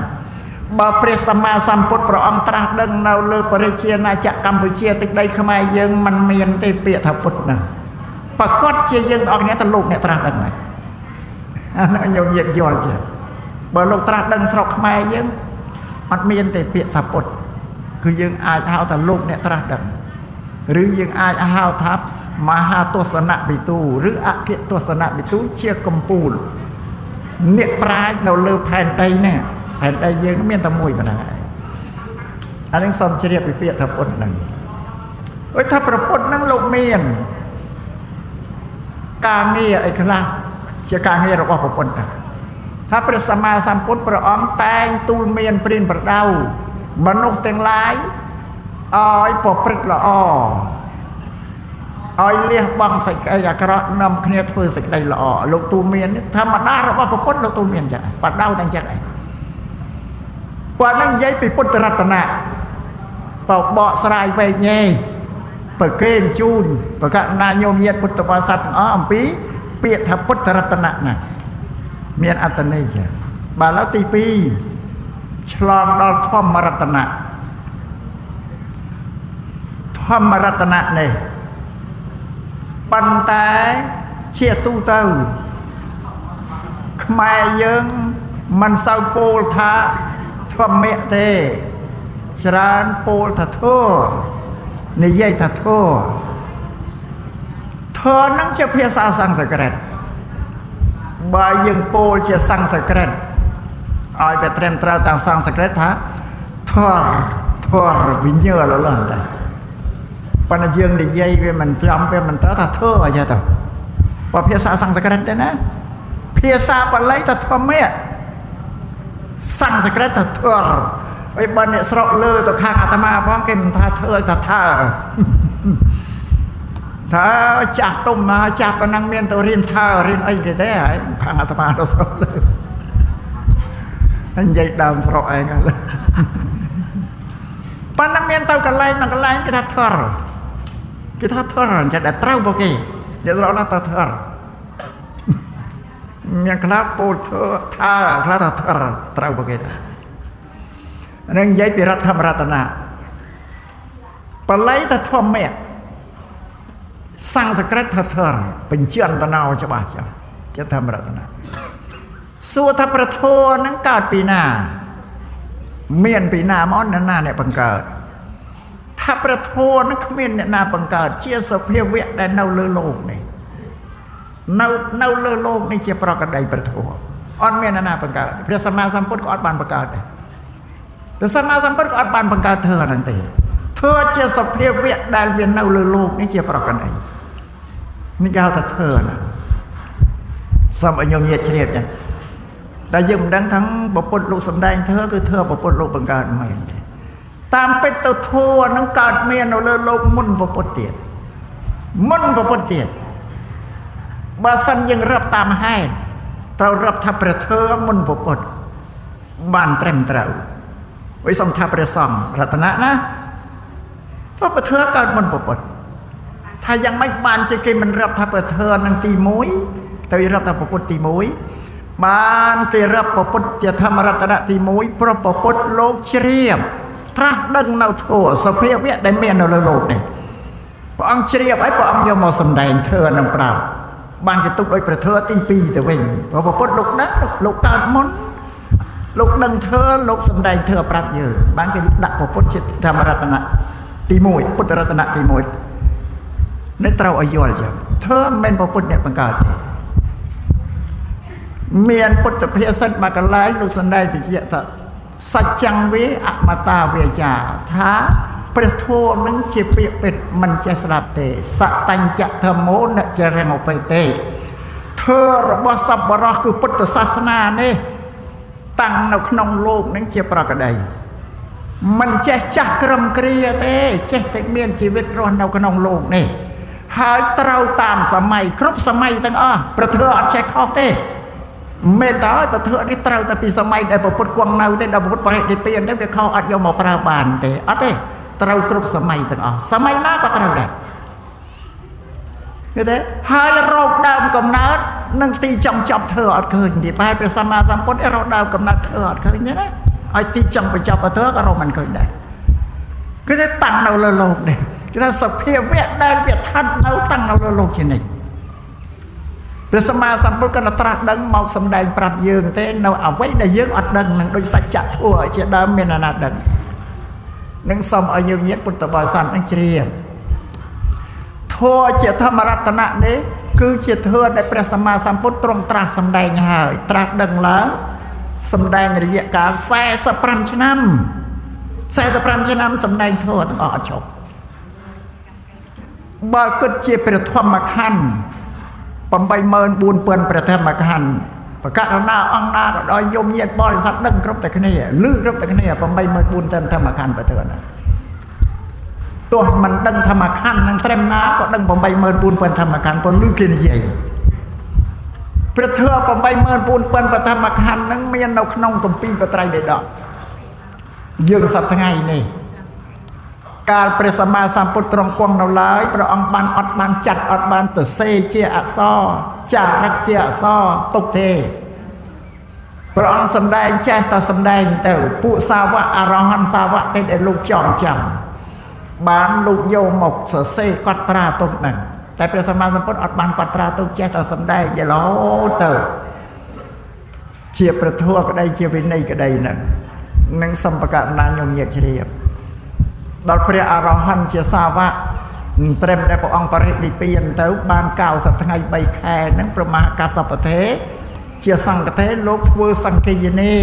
បើព្រះសម្មាសម្ពុទ្ធព្រះអង្គត្រាស់ដឹងនៅលើប្រជាណាចក្រកម្ពុជាទឹកដីខ្មែរយើងមិនមានទេពាក្យថាពុទ្ធហ្នឹងប្រកាសជាយើងទាំងអស់គ្នាទៅលោកអ្នកត្រាស់ដឹងហើយអានោះញោមញាតិយល់ចេះបើលោកត្រាស់ដឹងស្រុកខ្មែរយើងអត់មានទេពាក្យថាពុទ្ធគឺយើងអាចហៅថាលោកអ្នកត្រាស់ដឹងឬយើងអាចហៅថាមហាទស្សនវិទូឬអគ្គទស្សនវិទូជាកំពូលអ្នកប្រាជ្ញនៅលើផែនដីនេះផែនដីយើងមានតែមួយប៉ុណ្ណឹងឯងអានេះសូមជ្រាបពីពាក្យថាពុទ្ធហ្នឹងដូចថាព្រះពុទ្ធហ្នឹងលោកមានការងារអីខ្លះជាការងាររបស់ព្រះពុទ្ធថាព្រះសម្មាសម្ពុទ្ធព្រះអង្គតែងទូលមានព្រានប្រដៅមនុស្សទាំងឡាយឲ្យប្រព្រឹត្តល្អឲ្យលះបង់សេចក្តីអាក្រក់នាំគ្នាធ្វើសេចក្តីល្អលោកទូលមានធម្មតារបស់ព្រះពុទ្ធលោកទូលមានចឹងបដៅតែចឹងឯងគាត់នឹងនិយាយពីពុទ្ធរតនៈបបកស្រាយវែកញែកប្រគេនជូនប្រកាសណាញោមញាតិពុទ្ធបរិស័ទទាំងអស់អំពីពាក្យថាពុទ្ធរតនៈណាមានអត្ថន័យចឹងបាទឡើយទី2ឆ្លងដល់ធម្មរតនៈធម្មរតនៈនេះប៉ុន្តែជាទូទៅខ្មែរយើងមិនសូវពោលថាធម្មៈទេច្រើនពោលថាធម៌និយាយថាធម៌ធម៌ហ្នឹងជាភាសាសំស្ក្រឹតបើយើងពោលជាសំស្ក្រឹតឲ្យវាត្រឹមត្រូវតាមសំស្ក្រឹតថាធម៌ធម៌វិញ្ញាណឡើយតែប៉ុន្តែយើងនិយាយវាមិនចំវាមិនត្រូវថាធម៌អីទៅបើភាសាសំស្ក្រឹតទេណាភាសាបាលីថាធម្មៈសំស្ក្រឹតថាធម៌ហើយបើអ្នកស្រុកលើទៅខាងអាត្មាផងគេមិនថាធ្វើថាថើថាចាស់ទុំមកចាស់ប៉ុណ្ណឹងមានទៅរៀនថើរៀនអីគេទេហើយខាងអាត្មាទៅស្រុកលើនិយាយដើមស្រុកឯងប៉ុន្តែមានទៅកន្លែងមួយកន្លែងគេថាធរ គេថាធរអញ្ចឹងដែលត្រូវពួកគេអ្នកស្រុកណាថាធរមានខ្លះពោលធ្វើថាខ្លះថាធរត្រូវពួកគេដែរនឹងនិយាយពីរដ្ឋធម្មរតនៈបាលីថាធម្មៈសំស្ក្រឹតថាធរបញ្ជាអន្តណោច្បាស់ចាស់ជាធម្មរតនៈសួរថាព្រះធម៌នឹងកើតពីណាមានពីណាមកអ្នកណាអ្នកបង្កើតថាព្រះធម៌នឹងគ្មានអ្នកណាបង្កើតជាសភាវៈដែលនៅលើលោកនេះនៅលើលោកនេះជាប្រកដីព្រះធម៌អត់មានអ្នកណាបង្កើតព្រះសម្មាសម្ពុទ្ធក៏អត់បានបង្កើតដែរព្រះសម្មាសម្ពុទ្ធក៏អត់បានបង្កើតធម៌ហ្នឹងទេធម៌ជាសភាវៈដែលវានៅលើលោកនេះជាប្រកដីនេះគេហៅថាធម៌ណាសូមឲ្យញោមញាតិជ្រាបចា៎តែយើងមិនដឹងថាពុទ្ធលោកសំដែងធម៌គឺធម៌ពុទ្ធលោកបង្កើតមែនទេតាមពិតទៅធម៌នឹងកើតមាននៅលើលោកមុនពុទ្ធទៀតមុនពុទ្ធទៀតបើសិនយើងរាប់តាមហេតុត្រូវរាប់ថាព្រះធម៌មុនពុទ្ធបានត្រឹមត្រូវវិសំថាព្រះសង្ឃរតនៈណាព្រោះព្រះធម៌កើតមុនពុទ្ធថាយ៉ាងម៉េចបានជាគេមិនរាប់ថាព្រះធម៌នឹងទី1ទៅរាប់ថាពុទ្ធទី1បានគេរាប់ពុទ្ធជាធម្មរតនៈទី1ព្រោះពុទ្ធលោកជ្រាបត្រាស់ដឹងនៅធម៌សភាវៈដែលមាននៅលើលោកនេះព្រះអង្គជ្រាបហើយព្រះអង្គយកមកសម្ដែងធម៌នឹងប្រាប់បានគេទុកដោយព្រះធម៌ទី2ទៅវិញព្រោះពុទ្ធលោកដឹងលោកកើតមុនលោកដឹងធម៌លោកសម្ដែងធម៌ប្រាប់យើងបានគេដាក់ពុទ្ធជាធម្មរតនៈទី1ពុទ្ធរតនៈទី1នេះត្រូវឲ្យយល់ចឹងធម៌មិនមែនពុទ្ធអ្នកបង្កើតទេមានពុទ្ធភាសិតមួយកន្លែងលោកសម្ដែងតិចថាសច្ចੰវេអមតាវាចាថាព្រះធម៌នឹងជាពាក្យពិតមិនចេះស្លាប់ទេសតញ្ចធម្មោនចរិងឧបេទេធម៌របស់សប្បុរសគឺពុទ្ធសាសនានេះតាំងនៅក្នុងលោកនឹងជាប្រកដីមិនចេះចាស់ក្រឹមគ្រាទេចេះតែមានជីវិតរស់នៅក្នុងលោកនេះហើយត្រូវតាមសម័យគ្រប់សម័យទាំងអស់ព្រះធម៌អត់ចេះខុសទេមេតើព្រះធម៌នេះត្រូវតែពីសម័យដែលពុទ្ធគង់នៅទេដល់ពុទ្ធបរិនិព្វានទៅវាខុសអត់យកមកប្រើបានទេអត់ទេត្រូវគ្រប់សម័យទាំងអស់សម័យណាក៏ត្រូវដែរឃើញទេហើយរោគដើមកំណើតនឹងទីចង់ចប់ធ្វើអត់ឃើញទេប្រហែលព្រះសម្មាសម្ពុទ្ធរោគដើមកំណើតធ្វើអត់ឃើញទេណាឲ្យទីចង់បញ្ចប់ធ្វើក៏រកមិនឃើញដែរគឺថាតាំងនៅលើលោកនេះគេថាសភាវៈដែលវាស្ថិតនៅតាំងនៅលើលោកជានិច្ចព្រះសម្មាសម្ពុទ្ធក៏ត្រាស់ដឹងមកសម្ដែងប្រាប់យើងទេនៅអ្វីដែលយើងអត់ដឹងនឹងដូចសច្ចធម៌ជាដើមមានអាណាដឹងនឹងសូមឲ្យយើងញាតិពុទ្ធបរិស័ទនឹងជ្រាបធម៌ជាធម្មរតនៈនេះគឺជាធម៌ដែលព្រះសម្មាសម្ពុទ្ធទ្រង់ត្រាស់សម្ដែងហើយត្រាស់ដឹងឡើងសម្ដែងរយៈកាល45ឆ្នាំ45ឆ្នាំសម្ដែងធម៌ទាំងអស់អត់ឈប់បើគិតជាព្រះធម្មខណ្ឌ84000ព្រះធម្មខណ្ឌប្រកាសណាអង្គណាក៏ដោយយមញាតិបរិស័ទដឹងគ្រប់តែគ្នាឮគ្រប់តែគ្នា84000ធម្មខណ្ឌបើទៅណាទោះមិនដឹងធម្មខណ្ឌនឹងត្រឹមណាក៏ដឹង84000ធម្មខណ្ឌព្រោះឮគេនិយាយព្រះធម៌84000ព្រះធម្មខណ្ឌនឹងមាននៅក្នុងគម្ពីរបត្រៃបិដកយើងសប្តាហ៍ថ្ងៃនេះកាលព្រះសម្មាសម្ពុទ្ធទ្រង់គង់នៅឡើយព្រះអង្គបានអត់បានចាត់អត់បានទៅសេជាអក្សរចារិកជាអក្សរទុកទេព្រះអង្គសម្ដែងចេះតែសម្ដែងទៅពួកសាវកអរហន្តសាវកទេដែលលោកចងចាំបានលោកយកមកសរសេរកត់ត្រាទុកហ្នឹងតែព្រះសម្មាសម្ពុទ្ធអត់បានកត់ត្រាទុកចេះតែសម្ដែងជារហូតទៅជាព្រះធម៌ក្តីជាវិន័យក្តីហ្នឹងនឹងសម្បកណាញោមញាតិជ្រាបដល់ព្រះអរហន្តជាសាវកត្រឹមដែលព្រះអង្គបរិនិព្វានទៅបាន90ថ្ងៃ3ខែហ្នឹងព្រះមហាកស្សបទេជាសង្ឃទេលោកធ្វើសង្ឃយនា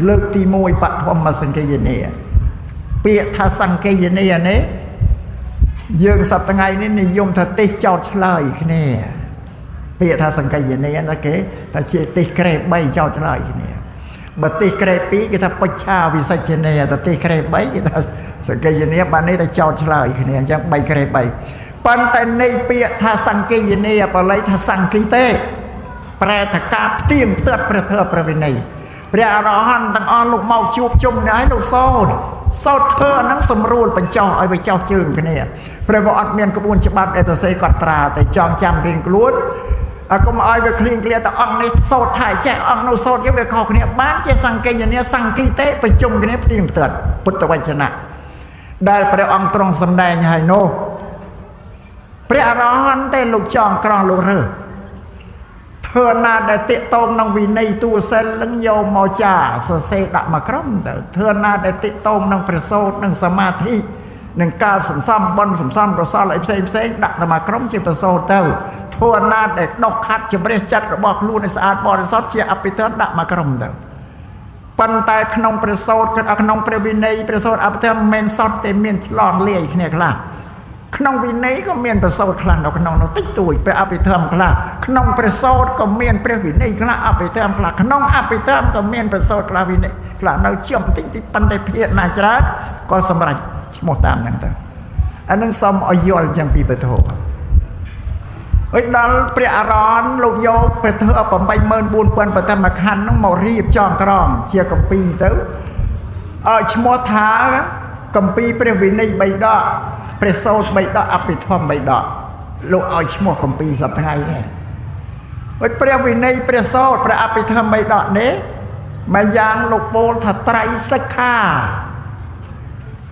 លើកទី1បឋមសង្ឃយនាពាក្យថាសង្ឃយនានេះយើងសប្តាហ៍ថ្ងៃនេះនិយមថាទេសចោតឆ្លើយគ្នាពាក្យថាសង្ឃយនាណាគេថាជាទេសក្រេ3ចោតឆ្លើយគ្នាបើទេសក្រេ2គេថាបច្ឆាវិសជ្ជនាតែទេសក្រេ3គេថាសង្ឃយនាបាននេះតែចោតឆ្លើយគ្នាអញ្ចឹង3ក្រេ3ប៉ុន្តែនៃពាក្យថាសង្ឃយនាបាលីថាសង្ឃីទេប្រែថាការផ្ទៀងផ្ទាត់ព្រះធម៌ព្រះវិន័យព្រះអរហន្តទាំងអស់លោកមកជួបជុំនេះឲ្យលោកសូត្រ សោតធ្វើអាហ្នឹងសម្រួលបញ្ចុះឲ្យវាចុះជើងគ្នាព្រោះវាអត់មានក្បួនច្បាប់ដែលទៅសេកត់ត្រាតែចងចាំរៀងខ្លួនកុំឲ្យវាឃ្លៀងឃ្លាតអង្គនេះសោតថាចេះអង្គនោះសោតយើងវាខុសគ្នាបានជាសង្កេយនាសង្គីតិប្រជុំគ្នាផ្ទៀងផ្ទាត់ពុទ្ធវចនៈដែលព្រះអង្គទ្រង់សម្ដែងហើយនោះព្រះអរហន្តទេលោកចងក្រងលោករើសធ្វើណាដែលតាកតងនឹងវិន័យតួសិលនឹងយកមកចាសរសេរដាក់មកក្រុមទៅធ្វើណាដែលតាកតងនឹងព្រះសូត្រនឹងសមាធិនឹងការសន្សំបុណ្យសន្សំកុសលអីផ្សេងផ្សេងដាក់ទៅមកក្រុមជាព្រះសូត្រទៅធ្វើណាដែលដុសខាត់ជំរះចិត្តរបស់ខ្លួនឲ្យស្អាតបរិសុទ្ធជាអភិធម្មដាក់មកក្រុមទៅប៉ុន្តែក្នុងព្រះសូត្រក្នុងព្រះវិន័យព្រះសូត្រអភិធម្មមិនមែនសុទ្ធតែមានឆ្លងលាយគ្នាខ្លះក្នុងវិន័យក៏មានព្រះសូត្រខ្លះនៅក្នុងនោះតិចតួចព្រះអភិធម្មខ្លះក្នុងព្រះសូត្រក៏មានព្រះវិន័យខ្លះអភិធម្មខ្លះក្នុងអភិធម្មក៏មានព្រះសូត្រខ្លះវិន័យខ្លះនៅជាប់តិចតិចប៉ុន្តែភាគណាច្រើនក៏សម្រេចឈ្មោះតាមហ្នឹងទៅអានឹងសូមឲ្យយល់ចឹងពីពធហើយដល់ព្រះអរហន្តលោកយកព្រះធម៌ 84000 បឋមខណ្ឌហ្នឹងមករៀបចងក្រងជាគម្ពីរទៅឲ្យឈ្មោះថាគម្ពីរព្រះវិន័យ3ដកព្រះសូត្រ3ដកអភិធម្ម3ដកលោកឲ្យឈ្មោះគម្ពីរសប្តាហ៍ថ្ងៃនេះហើយព្រះវិន័យព្រះសូត្រព្រះអភិធម្ម3ដកនេះមួយយ៉ាងលោកពោលថាត្រៃសិក្ខា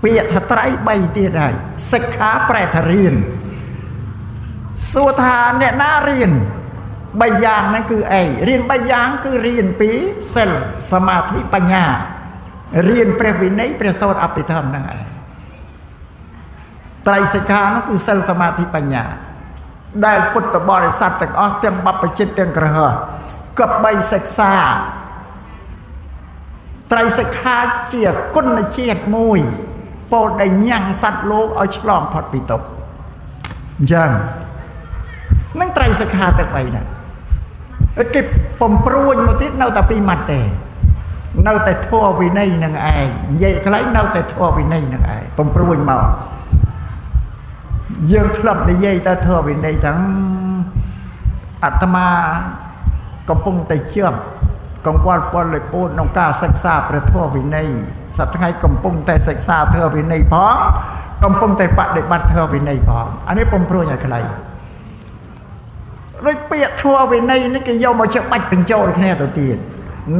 ពាក្យថាត្រៃ3ទៀតហើយសិក្ខាប្រែថារៀនសួរថាអ្នកណារៀន3យ៉ាងហ្នឹងគឺអីរៀន3យ៉ាងគឺរៀនពីសិលសមាធិបញ្ញារៀនព្រះវិន័យព្រះសូត្រអភិធម្មហ្នឹងឯងត្រៃសិក្ខានោះគឺសិលសមាធិបញ្ញាដែលពុទ្ធបរិស័ទទាំងអស់ទាំងបព្វជិតទាំងក្រហគប្បីសិក្សាត្រៃសិក្ខាជាគុណជាតិមួយពោលដែលញ៉ាំងសត្វលោកឲ្យឆ្លងផុតពីទុក្ខអញ្ចឹងនឹងត្រៃសិក្ខាទាំង3ហ្នឹងគេបំព្រួញមកទៀតនៅតែពីរម៉ាត់ទេនៅតែធម៌វិន័យនឹងឯងនិយាយខ្លីនៅតែធម៌វិន័យនឹងឯងបំព្រួញមកយើងធ្លាប់និយាយតែធម៌វិន័យទាំងអាត្មាកំពុងតែជាប់កង្វល់ពលលេពូនក្នុងការសិក្សាព្រះធម៌វិន័យសប្តាហ៍ថ្ងៃកំពុងតែសិក្សាធម៌វិន័យផងកំពុងតែបដិបត្តិធម៌វិន័យផងអានេះបំព្រួញឲ្យខ្លីដូចពាក្យធម៌វិន័យនេះគេយកមកច្បាច់បញ្ចូលគ្នាទៅទៀត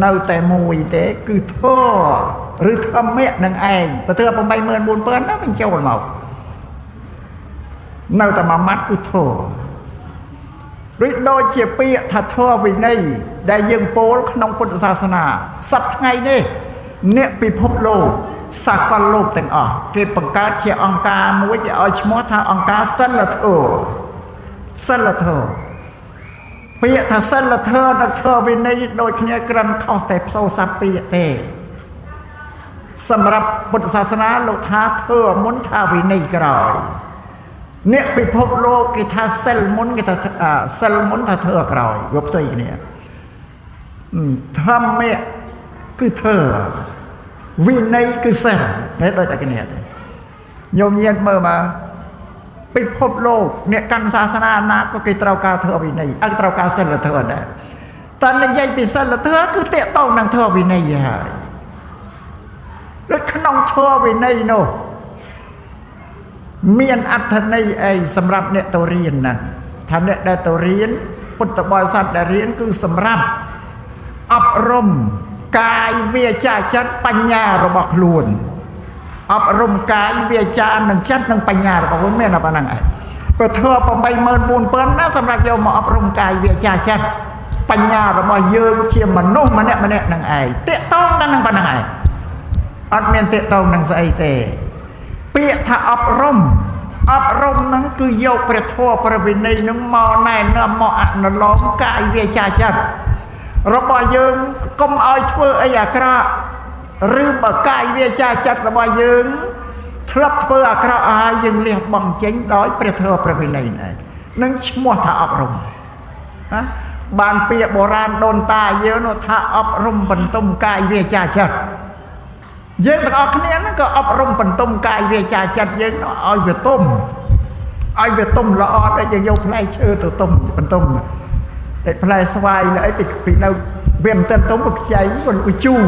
នៅតែមួយទេគឺធម៌ឬធម្មៈនឹងឯងបើធ្វើ 84000 ណាបញ្ចូលមកនៅតែមួយម៉ាត់គឺធម៌ឬដូចជាពាក្យថាធម៌វិន័យដែលយើងពោលក្នុងពុទ្ធសាសនាសប្តាហ៍ថ្ងៃនេះអ្នកពិភពលោកសកលលោកទាំងអស់គេបង្កើតជាអង្គការមួយគេឲ្យឈ្មោះថាអង្គការសិលធម៌សិលធម៌ពាក្យថាសិលធម៌និងធម៌វិន័យដូចគ្នាក្រិនខុសតែផ្សូរស័ព្ទពាក្យទេសម្រាប់ពុទ្ធសាសនាលោកថាធម៌មុនថាវិន័យក្រោយអ្នកពិភពលោកគេថាសិលមុនគេថាសិលមុនថាធ្វើក្រោយវាផ្ទុយគ្នាធម្មៈគឺធ្វើវិន័យគឺសិលនេះដូចតែគ្នាទេញោមញាតិមើលមកពិភពលោកអ្នកកាន់សាសនាណាក៏គេត្រូវការធ្វើវិន័យអត់ត្រូវការសិលធម៌ដែរតែនិយាយពីសិលធម៌គឺតាក់ទងនឹងធ្វើវិន័យហើយដូចក្នុងធម៌វិន័យនោះមានអត្ថន័យអីសម្រាប់អ្នកទៅរៀនណាថាអ្នកដែលទៅរៀនពុទ្ធបរិស័ទដែលរៀនគឺសម្រាប់អប់រំកាយវាចាចិត្តបញ្ញារបស់ខ្លួនអប់រំកាយវាចានិងចិត្តនិងបញ្ញារបស់ខ្លួនមានតែប៉ុណ្្នឹងឯងព្រោះធ្វើ 84000 ណាសម្រាប់យកមកអប់រំកាយវាចាចិត្តបញ្ញារបស់យើងជាមនុស្សម្នាក់ម្នាក់នឹងឯងតាក់ទងតែនឹងប៉ុណ្្នឹងឯងអត់មានតាក់ទងនឹងស្អីទេពាក្យថាអប់រំអប់រំហ្នឹងគឺយកព្រះធម៌ព្រះវិន័យហ្នឹងមកណែនាំមកអនុលោមកាយវាចាចិត្តរបស់យើងកុំឲ្យធ្វើអីអាក្រក់ឬបើកាយវាចាចិត្តរបស់យើងធ្លាប់ធ្វើអាក្រក់ហើយយើងលះបង់ចេញដោយព្រះធម៌ព្រះវិន័យហ្នឹងនឹងឈ្មោះថាអប់រំណាបានពាក្យបុរាណដូនតាយើងនោះថាអប់រំបន្ទុំកាយវាចាចិត្តយើងទាំងអស់គ្នាហ្នឹងក៏អប់រំបន្ទុំកាយវាចាចិត្តយើងឲ្យវាទុំឲ្យវាទុំល្អដែលយើងយកផ្លែឈើទៅទុំបន្ទុំតែផ្លែស្វាយអីពីនៅវាមិនទាន់ទុំវាខ្ចីវាជូរ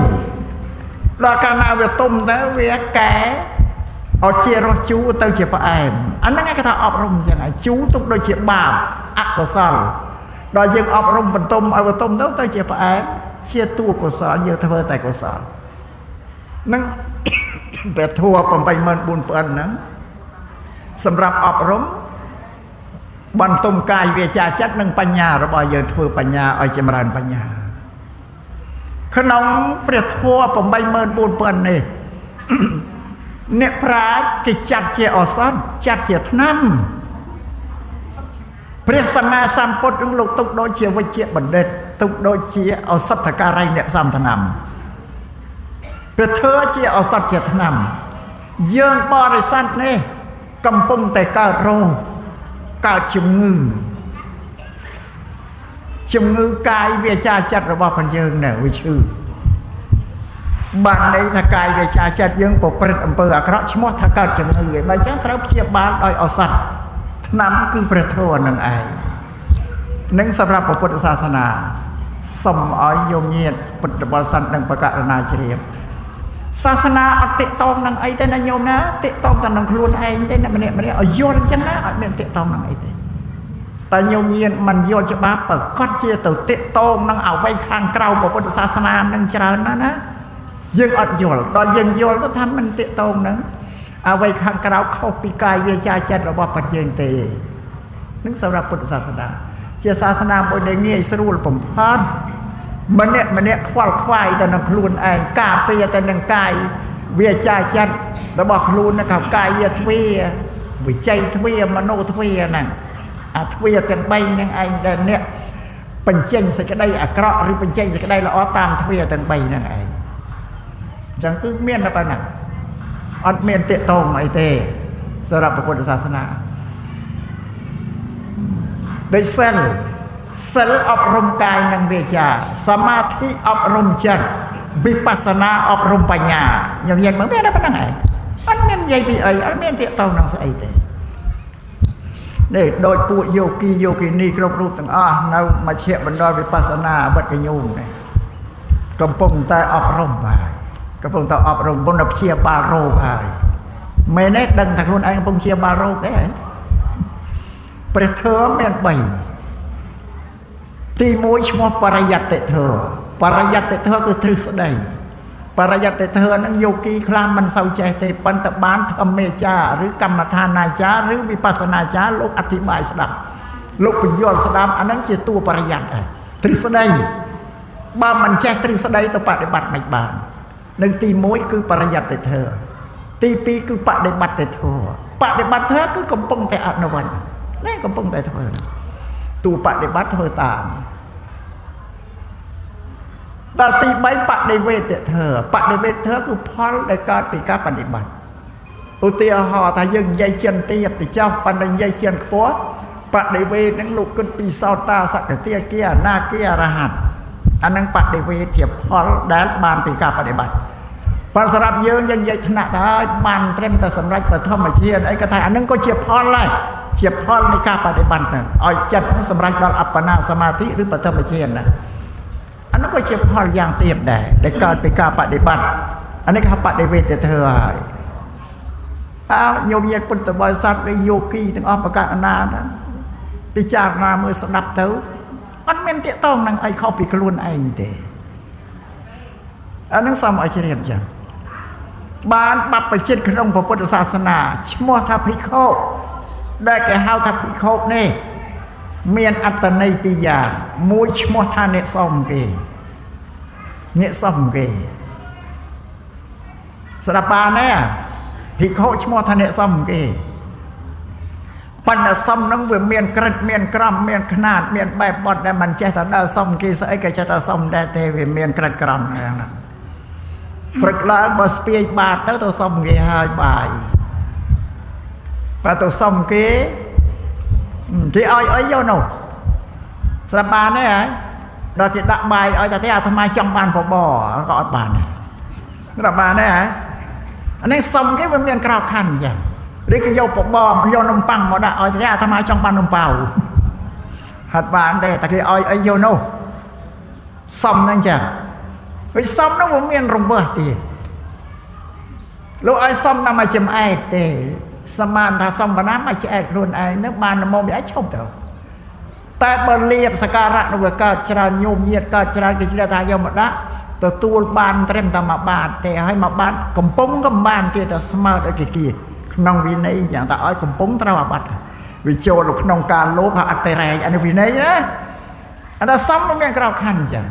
ដល់កាលណាវាទុំទៅវាកែឲ្យជារសជូរទៅជាផ្អែមអាហ្នឹងគេថាអប់រំអញ្ចឹងហើយជូរទុកដូចជាបាបអកុសលដល់យើងអប់រំបន្ទុំឲ្យបន្ទុំទៅទៅជាផ្អែមជាតួកុសលយើងធ្វើតែកុសលនឹងព្រះធម៌84000ហ្នឹងសម្រាប់អប់រំបន្ទុំកាយវាចាចិត្តនិងបញ្ញារបស់យើងធ្វើបញ្ញាឲ្យចម្រើនបញ្ញាក្នុងព្រះធម៌84000នេះអ្នកប្រាជ្ញគេចាត់ជាឱសថចាត់ជាថ្នាំព្រះសម្មាសម្ពុទ្ធនឹងលោកទុកដូចជាវិជ្ជបណ្ឌិតទុកដូចជាឱសថការីអ្នកសំថ្នាំព្រះធម៌ជាឱសថជាថ្នាំយើងបរិស័ទនេះកំពុងតែកើតរោគកើតជំងឺជំងឺកាយវាចាចិត្តរបស់ផងយើងនៅវាឈឺបានន័យថាកាយវាចាចិត្តយើងប្រព្រឹត្តអំពើអាក្រក់ឈ្មោះថាកើតជំងឺឯងបើចឹងត្រូវព្យាបាលដោយឱសថថ្នាំគឺព្រះធម៌នឹងឯងនឹងសម្រាប់ពុទ្ធសាសនាសូមឲ្យញោមញាតិពុទ្ធបរិស័ទនិងបកករណាជ្រាបសាសនាអត់ទាក់ទងនឹងអីទេណាញោមណាទាក់ទងតែនឹងខ្លួនឯងទេណាម្នាក់ម្នាក់ឲ្យយល់អញ្ចឹងណាអត់មានទាក់ទងនឹងអីទេតែញោមញាតិមិនយល់ច្បាស់ប្រកាសជាទៅទាក់ទងនឹងអ្វីខាងក្រៅពុទ្ធសាសនានឹងច្រើនណាស់ណាយើងអត់យល់ដល់យើងយល់ទៅថាមិនទាក់ទងនឹងអ្វីខាងក្រៅខុសពីកាយវាចាចិត្តរបស់ប្រជាយើងទេនឹងសម្រាប់ពុទ្ធសាសនាជាសាសនាមួយដែលងាយស្រួលបំផុតម្នាក់ម្នាក់ខ្វល់ខ្វាយទៅនឹងខ្លួនឯងការពារទៅនឹងកាយវាចាចិត្តរបស់ខ្លួននឹងកាយទ្វាវិច័យទ្វាមโนទ្វាហ្នឹងអាទ្វាទាំង3ហ្នឹងឯងដែលអ្នកបញ្ចេញសេចក្តីអាក្រក់ឬបញ្ចេញសេចក្តីល្អតាមទ្វាទាំង3ហ្នឹងឯងអញ្ចឹងគឺមានតែប៉ុណ្ណាអត់មានទាក់ទងអីទេសម្រាប់ពុទ្ធសាសនាដូចសិលសិលអប់រំកាយនិងវាចាសមាធិអប់រំចិត្តវិបស្សនាអប់រំបញ្ញាញញមើលមានតែប៉ុណ្្នឹងឯងអត់មាននិយាយពីអីអត់មានទាក់ទងនឹងស្អីទេនេះដោយពួកយោគីយោគិនីគ្រប់រូបទាំងអស់នៅមជ្ឈមណ្ឌលវិបស្សនាអបិតកញូងនេះកំពុងតែអប់រំហើយកំពុងតែអប់រំកំពុងតែព្យាបាលរោគហើយមែនទេដឹងថាខ្លួនឯងកំពុងព្យាបាលរោគទេព្រះធម៌មាន3ទី1ឈ្មោះបរិយត្តិធម៌បរិយត្តិធម៌គឺទ្រឹស្ដីបរិយត្តិធម៌នឹងយោគីខ្លះមិនសូវចេះទេប៉ុន្តែបានធម្មាចារឬកម្មដ្ឋានាចារឬវិបស្សនាចារលោកអធិប្បាយស្ដាប់លោកពន្យល់ស្ដាប់អានឹងជាតួបរិយត្តិឯងទ្រឹស្ដីបើមិនចេះទ្រឹស្ដីទៅបដិបត្តិមិនបាននឹងទី1គឺបរិយត្តិធម៌ទី2គឺបដិបត្តិធម៌បដិបត្តិធម៌គឺកំពុងតែអនុវត្តនេះកំពុងតែធ្វើតួបដិបត្តិធ្វើតាមដល់ទី3បដិវេទធម៌បដិវេទធម៌គឺផលដែលកើតពីការបដិបត្តិឧទាហរណ៍ថាយើងនិយាយជិនទាបទៅចុះប៉ុន្តែនិយាយជិនខ្ពស់បដិវេទហ្នឹងលោកគិតពីសោតាសកតិគាអនាគាអរហន្តអាហ្នឹងបដិវេទជាផលដែលបានពីការបដិបត្តិប៉ុន្តែសម្រាប់យើងយើងនិយាយថ្នាក់ទៅហើយបានត្រឹមតែសម្រេចបឋមជាតិអីក៏ថាអាហ្នឹងក៏ជាផលដែរជាផលនៃការបដិបត្តិហ្នឹងឲ្យចិត្តសម្រេចដល់អបបនាសមាធិឬបឋមជាតិណាអានោះក៏ជាផលយ៉ាងទៀបដែរដែលកើតពីការបដិបត្តិអានេះគេហៅបដិវេទធ្វើហើយអើញោមញាតិពុទ្ធបរិស័ទឬយោគីទាំងអស់ប្រកាសណាពិចារណាមើលស្ដាប់ទៅអត់មានទាក់ទងនឹងអីខុសពីខ្លួនឯងទេអានឹងសូមឲ្យជ្រាបចឹងបានបព្វជិតក្នុងពុទ្ធសាសនាឈ្មោះថាភិក្ខុដែលគេហៅថាភិក្ខុនេះមានអត្តន័យពីរយ៉ាងមួយឈ្មោះថាអ្នកសុំគេអ្នកសុំគេស្ដាប់បានទេភិក្ខុឈ្មោះថាអ្នកសុំគេប៉ុន្តែសុំនឹងវាមានក្រិតមានក្រមមានខ្នាតមានបែបបត់ដែលមិនចេះតែដើរសុំគេស្អីក៏ចេះតែសុំដែរទេវាមានក្រិតក្រមហ្នឹងព្រឹកឡើងបើស្ពាយបាតទៅសុំគេហើយបាយបើទៅសុំគេគេឲ្យអីយកនោះស្រាប់បានទេហើយដល់គេដាក់បាយឲ្យតែទេអាត្មាចង់បានបបរក៏អត់បានដែរស្រាប់បានទេហើយអានេះសុំគេវាមានក្រៅខណ្ឌអញ្ចឹងឬគេយកបបរយកនំប៉័ងមកដាក់ឲ្យតែអាត្មាចង់បាននំប៉ាវហាត់បានទេតែគេឲ្យអីយកនោះសុំហ្នឹងចឹង vì xong nó cũng miền rồng bờ thì លោកឲ្យសុំតែមកចំអែតទេសមានថាសុំបណ្ណាមកឆ្អែតខ្លួនឯងនឹងបានល្មមវាឲ្យឈប់ទៅតែបើលៀបសការៈនោះវាកើតច្រើនញោមញាតកើតច្រើនគេជឿថាយកមកដាក់ទទួលបានត្រឹមតែមួយបាតទេហើយមួយបាតកំពុងក៏មិនបានគេតែស្មើដល់គេគេក្នុងវិន័យយ៉ាងតែឲ្យកំពុងត្រូវអាបត្តិវាចូលនៅក្នុងការលោភហើយអត់ទៅរែងអានេះវិន័យណាអាតែសុំនោះមានក្រៅខណ្ឌអញ្ចឹង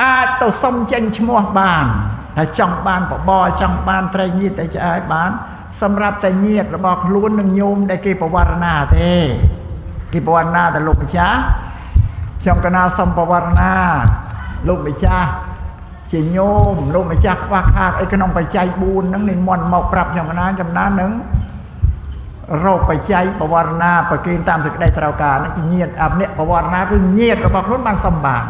អាចទៅសុំចេញឈ្មោះបានថាចង់បានបបរចង់បានត្រីញាតតែឆ្អែតបានសម្រាប់តែញាតរបស់ខ្លួននឹងញោមដែលគេបវរណាទេគេបវរណាតែលោកម្ចាស់ខ្ញុំកណាសុំបវរណាលោកម្ចាស់ជាញោមលោកម្ចាស់ខ្វះខាតអីក្នុងបច្ច័យ4ហ្នឹងនិមន្តមកប្រាប់ខ្ញុំកណាចំណានឹងរកបច្ច័យបវរណាប្រគេនតាមសេចក្តីត្រូវការហ្នឹងគឺញាតអាអ្នកបវរណាគឺញាតរបស់ខ្លួនបានសំបាន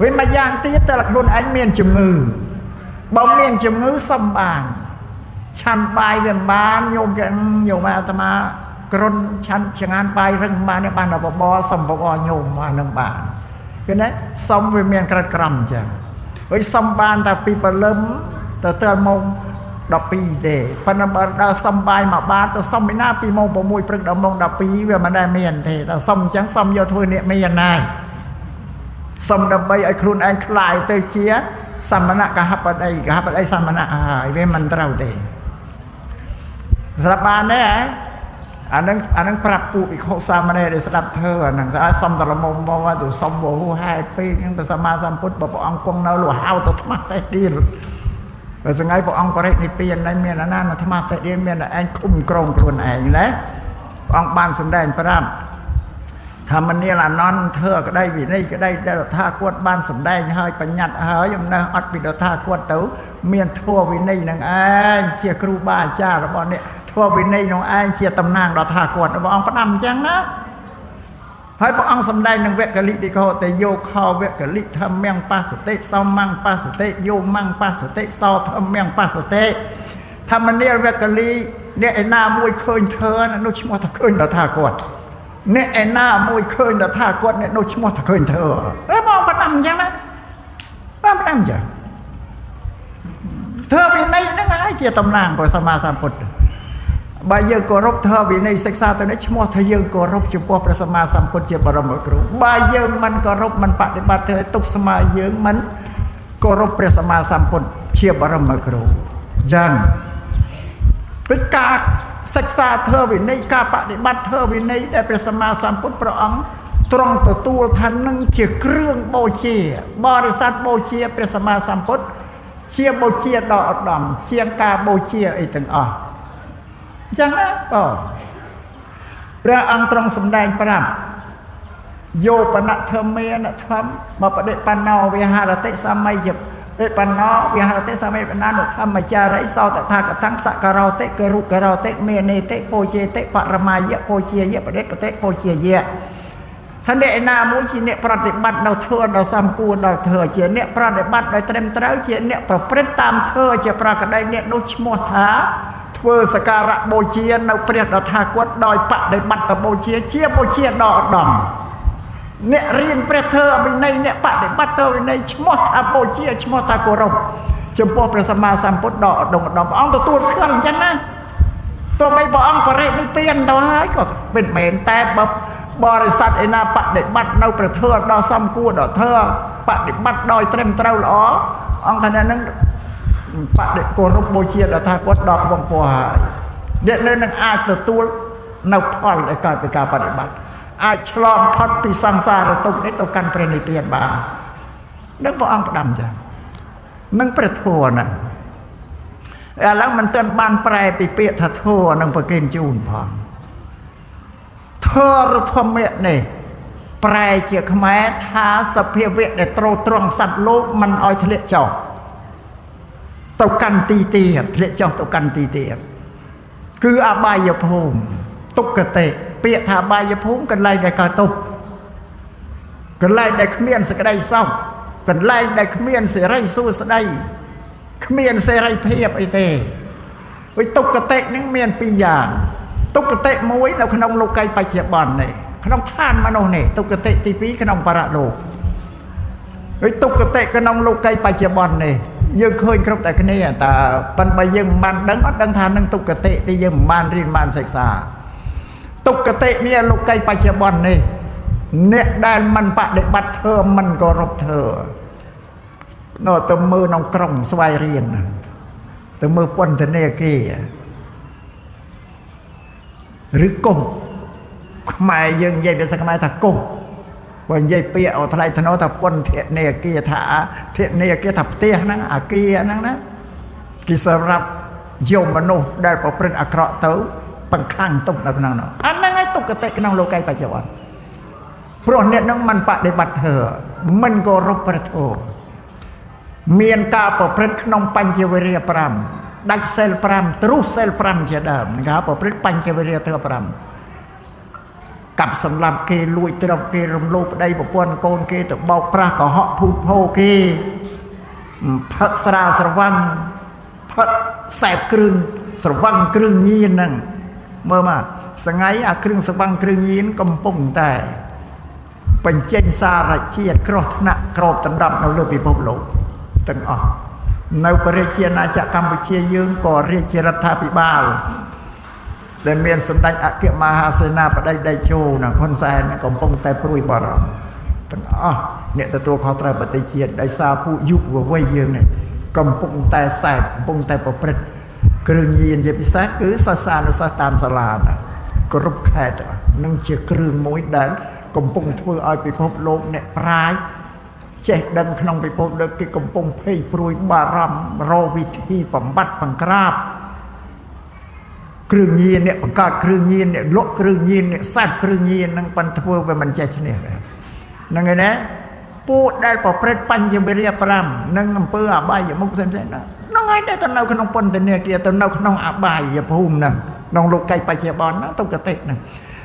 វិញមួយយ៉ាងទៀតតែខ្លួនឯងមានជំងឺបើមានជំងឺសំបានឆាន់បាយវាមិនបានញោមគេញោមអាត្មាគ្រុនឆាន់ចងានបាយរឹងបានបានបបរសំបបរញោមអានឹងបានគឺណាសំវាមានក្រិតក្រំអញ្ចឹងហើយសំបានតែពីព្រលឹមទៅទៅម៉ោង12ទេប៉ុន្តែបើដល់សំបាយមកបានទៅសំឯណាពីម៉ោង6ព្រឹកដល់ម៉ោង12វាមិនដែលមានទេតែសំអញ្ចឹងសំយកធ្វើអ្នកមានហើយសំដើម្បីឲ្យខ្លួនឯងខ្លាយទៅជាសមណៈកហបតីកហបតីសមណៈហើយវាមិនត្រូវទេស្រាប់បានទេអានឹងប្រាប់ពួកភិក្ខុសាមណេរដែលស្ដាប់ធ្វើអានឹងថាសុំតលមុំមកទៅសុំវហូហែពេកហ្នឹងព្រះសម្មាសម្ពុទ្ធបើព្រះអង្គគង់នៅលោកហៅទៅថ្មតេះដៀលបើថ្ងៃព្រះអង្គបរិនិព្វាននេះមានអាណាថ្មតេះដៀលមានតែឯងឃុំក្រងខ្លួនឯងណាព្រះអង្គបានសម្ដែងប្រាប់ថាមនាលអានន្ទធ្វើក្តីវិន័យក្តីដែលតថាគតបានសម្ដែងហើយបញ្ញត្តិហើយអំណះអត់ពីតថាគតទៅមានធម៌វិន័យនឹងឯងជាគ្រូបាអាចារ្យរបស់អ្នកធម៌វិន័យនឹងឯងជាតំណាងដល់ថាគតព្រះអង្គផ្ដាំអញ្ចឹងណាហើយព្រះអង្គសម្ដែងនឹងវគ្គលិតិកោតយោខោវគ្គលិធម្មំបស្សតិសមំបស្សតិយោមំបស្សតិសោធម្មំបស្សតិធម្មនាលវគ្គលិអ្នកឯណាមួយឃើញធ្វើនោះឈ្មោះថាឃើញដល់ថាគតអ្នកឯណាមួយឃើញដល់ថាគាត់អ្នកនោះឈ្មោះថាឃើញធ្វើតែបងផ្ដាំអញ្ចឹងណាបងផ្ដាំអញ្ចឹងធ្វើវិន័យហ្នឹងហើយជាតំណាងព្រះសម្មាសម្ពុទ្ធបើយើងគោរពធ្វើវិន័យសិក្សាទៅនេះឈ្មោះថាយើងគោរពចំពោះព្រះសម្មាសម្ពុទ្ធជាបរមគ្រូបើយើងមិនគោរពមិនបដិបត្តិទេទុកស្មើយើងមិនគោរពព្រះសម្មាសម្ពុទ្ធជាបរមគ្រូអញ្ចឹងព្រោះការសិក្សាធ្វើវិន័យការបដិបត្តិធ្វើវិន័យដែលព្រះសម្មាសម្ពុទ្ធព្រះអង្គទ្រង់ទទួលថានឹងជាគ្រឿងបូជាបរិស័ទបូជាព្រះសម្មាសម្ពុទ្ធជាបូជាដ៏ឧត្តមជាងការបូជាអីទាំងអស់អញ្ចឹងណាបងព្រះអង្គទ្រង់សម្ដែងប្រាប់យោបនធមេនធម្មបដិបណ្ណោវិហារតិសម័យបិបណ្ណោវិហារតិសម័យបណ្ណានុធម្មចារិសោតថាកតាំងសករោតិករុករោតិមេនេតិពោជេតិបរមាយៈពោជាយៈបដិបតិពោជាយៈថាអ្នកឯណាមួយជាអ្នកប្រតិបត្តិនៅធ្វើដល់សំគួរដល់ធ្វើជាអ្នកប្រតិបត្តិដោយត្រឹមត្រូវជាអ្នកប្រព្រឹត្តតាមធ្វើជាប្រក្តីអ្នកនោះឈ្មោះថាធ្វើសក្ការៈបូជានៅព្រះតថាគតដោយបដិបត្តិបូជាជាបូជាដ៏ឧត្តមអ្នករៀនព្រះធម៌វិន័យអ្នកបដិបត្តិធម៌វិន័យឈ្មោះថាបូជាឈ្មោះថាគោរពចំពោះព្រះសម្មាសម្ពុទ្ធដ៏ឧត្តមឧត្តមព្រះអង្គទទួលស្គាល់អញ្ចឹងណាទោះបីព្រះអង្គបរិនិព្វានទៅហើយក៏មិនមែនតែបើបរិស័ទឯណាបដិបត្តិនៅព្រះធម៌ដ៏សំគួរដល់ធម៌បដិបត្តិដោយត្រឹមត្រូវល្អអង្គថាអ្នកនឹងបដិគោរពបូជាដល់ថាគាត់ដល់ខ្ពង់ពោះហើយអ្នកនៅនឹងអាចទទួលនៅផលដែលកើតពីការបដិបត្តិអាចឆ្លងផុតពីសង្សារទុក្ខនេះទៅកាន់ព្រះនិព្វានបាននឹងព្រះអង្គផ្ដាំចឹងនឹងព្រះធម៌ហ្នឹងឥឡូវមិនទាន់បានប្រែពីពាក្យថាធម៌នឹងប្រគេនជូនផងធម៌ឬធម្មៈនេះប្រែជាខ្មែរថាសភាវៈដែលទ្រង់សត្វលោកមិនឲ្យធ្លាក់ចុះទៅកាន់ទីទាបធ្លាក់ចុះទៅកាន់ទីទាបគឺអបាយភូមិទុក្គតិពាក្យថាបាយភូមិកន្លែងដែលកើតទុក្ខកន្លែងដែលគ្មានសេចក្តីសុខកន្លែងដែលគ្មានសេរីសួស្តីគ្មានសេរីភាពអីទេ វិទុក្កតិនឹងមានពីរយ៉ាងទុក្កតិមួយនៅក្នុងលោកីបច្ចុប្បន្ននេះក្នុងឋានមនុស្សនេះទុក្កតិទី2ក្នុងបរលោកវិទុក្កតិក្នុងលោកីបច្ចុប្បន្ននេះ យើងឃើញគ្រប់តែគ្នាតើប៉ុន្តែយើងមិនបានដឹងអត់ដឹងថានឹងទុគតិទីយើងមិនបានរៀនបានសិក្សាទុគតិនេះលោកីបច្ចុប្បន្ននេះអ្នកដែលមិនបដិបត្តិធម៌មិនគោរពធម៌នៅទៅមើលក្នុងក្រុងស្វាយរៀងទៅមើលពន្ធនាគារឬគុកខ្មែរយើងនិយាយភាសាខ្មែរថាគុកបើនិយាយពាក្យឲ្យថ្លៃថ្នូរថាពន្ធនាគារថាធនាគារថាផ្ទះហ្នឹងអាគារហ្នឹងណាគេសម្រាប់យកមនុស្សដែលប្រព្រឹត្តអាក្រក់ទៅបង្ខាំងទុកនៅក្នុងនោះអាហ្នឹងឯងទុគតិក្នុងលោកីបច្ចុប្បន្នព្រោះអ្នកហ្នឹងមិនបដិបត្តិធម៌មិនគោរពព្រះធម៌មានការប្រព្រឹត្តក្នុងបញ្ចវិរិយ5ដាច់សិល5ទ្រុសសិល5ជាដើមគេហៅប្រព្រឹត្តបញ្ចវិរិយធម៌5កាប់សម្លាប់គេលួចទ្រព្យគេរំលោភប្តីប្រពន្ធកូនគេទៅបោកប្រាស់កុហកភូតភោគេផឹកស្រាស្រវឹងផឹកសែបគ្រឿងស្រវឹងគ្រឿងញៀនហ្នឹងមើលមកថ្ងៃអាគ្រឿងស្រវឹងគ្រឿងញៀនកំពុងតែបញ្ចេញសារជាតិគ្រោះថ្នាក់ក្របដណ្ដប់នៅលើពិភពលោកទាំងអស់នៅព្រះរាជាណាចក្រកម្ពុជាយើងក៏រាជរដ្ឋាភិបាលដែលមានសម្ដេចអគ្គមហាសេនាបតីតេជោនិងហ៊ុនសែនកំពុងតែព្រួយបារម្ភទាំងអស់អ្នកទទួលខុសត្រូវប្រទេសជាតិដោយសារពួកយុវវ័យយើងនេះកំពុងតែសែបកំពុងតែប្រព្រឹត្តគ្រឿងញៀនជាពិសេសគឺសិស្សានុសិស្សតាមសាលាណាគ្រប់ខេត្តនឹងជាគ្រឿងមួយដែលកំពុងធ្វើឲ្យពិភពលោកអ្នកប្រាជ្ញចេះដឹងក្នុងពិភពលោកគេកំពុងភ័យព្រួយបារម្ភរកវិធីបំបត្តិបង្ក្រាបគ្រឿងញៀនអ្នកបង្កើតគ្រឿងញៀនអ្នកលក់គ្រឿងញៀនអ្នកសេពគ្រឿងញៀននឹងប៉ុនធ្វើវាមិនចេះឈ្នះហ្នឹងឯណាពួកដែលប្រព្រឹត្តបញ្ចវិរិយ5និងអំពើអបាយមុខផ្សេងៗហ្នឹងហើយដែលទៅនៅក្នុងពន្ធនាគារទៅនៅក្នុងអបាយភូមិហ្នឹងក្នុងលោកីបច្ចុប្បន្នហ្នឹងទុគតិហ្នឹង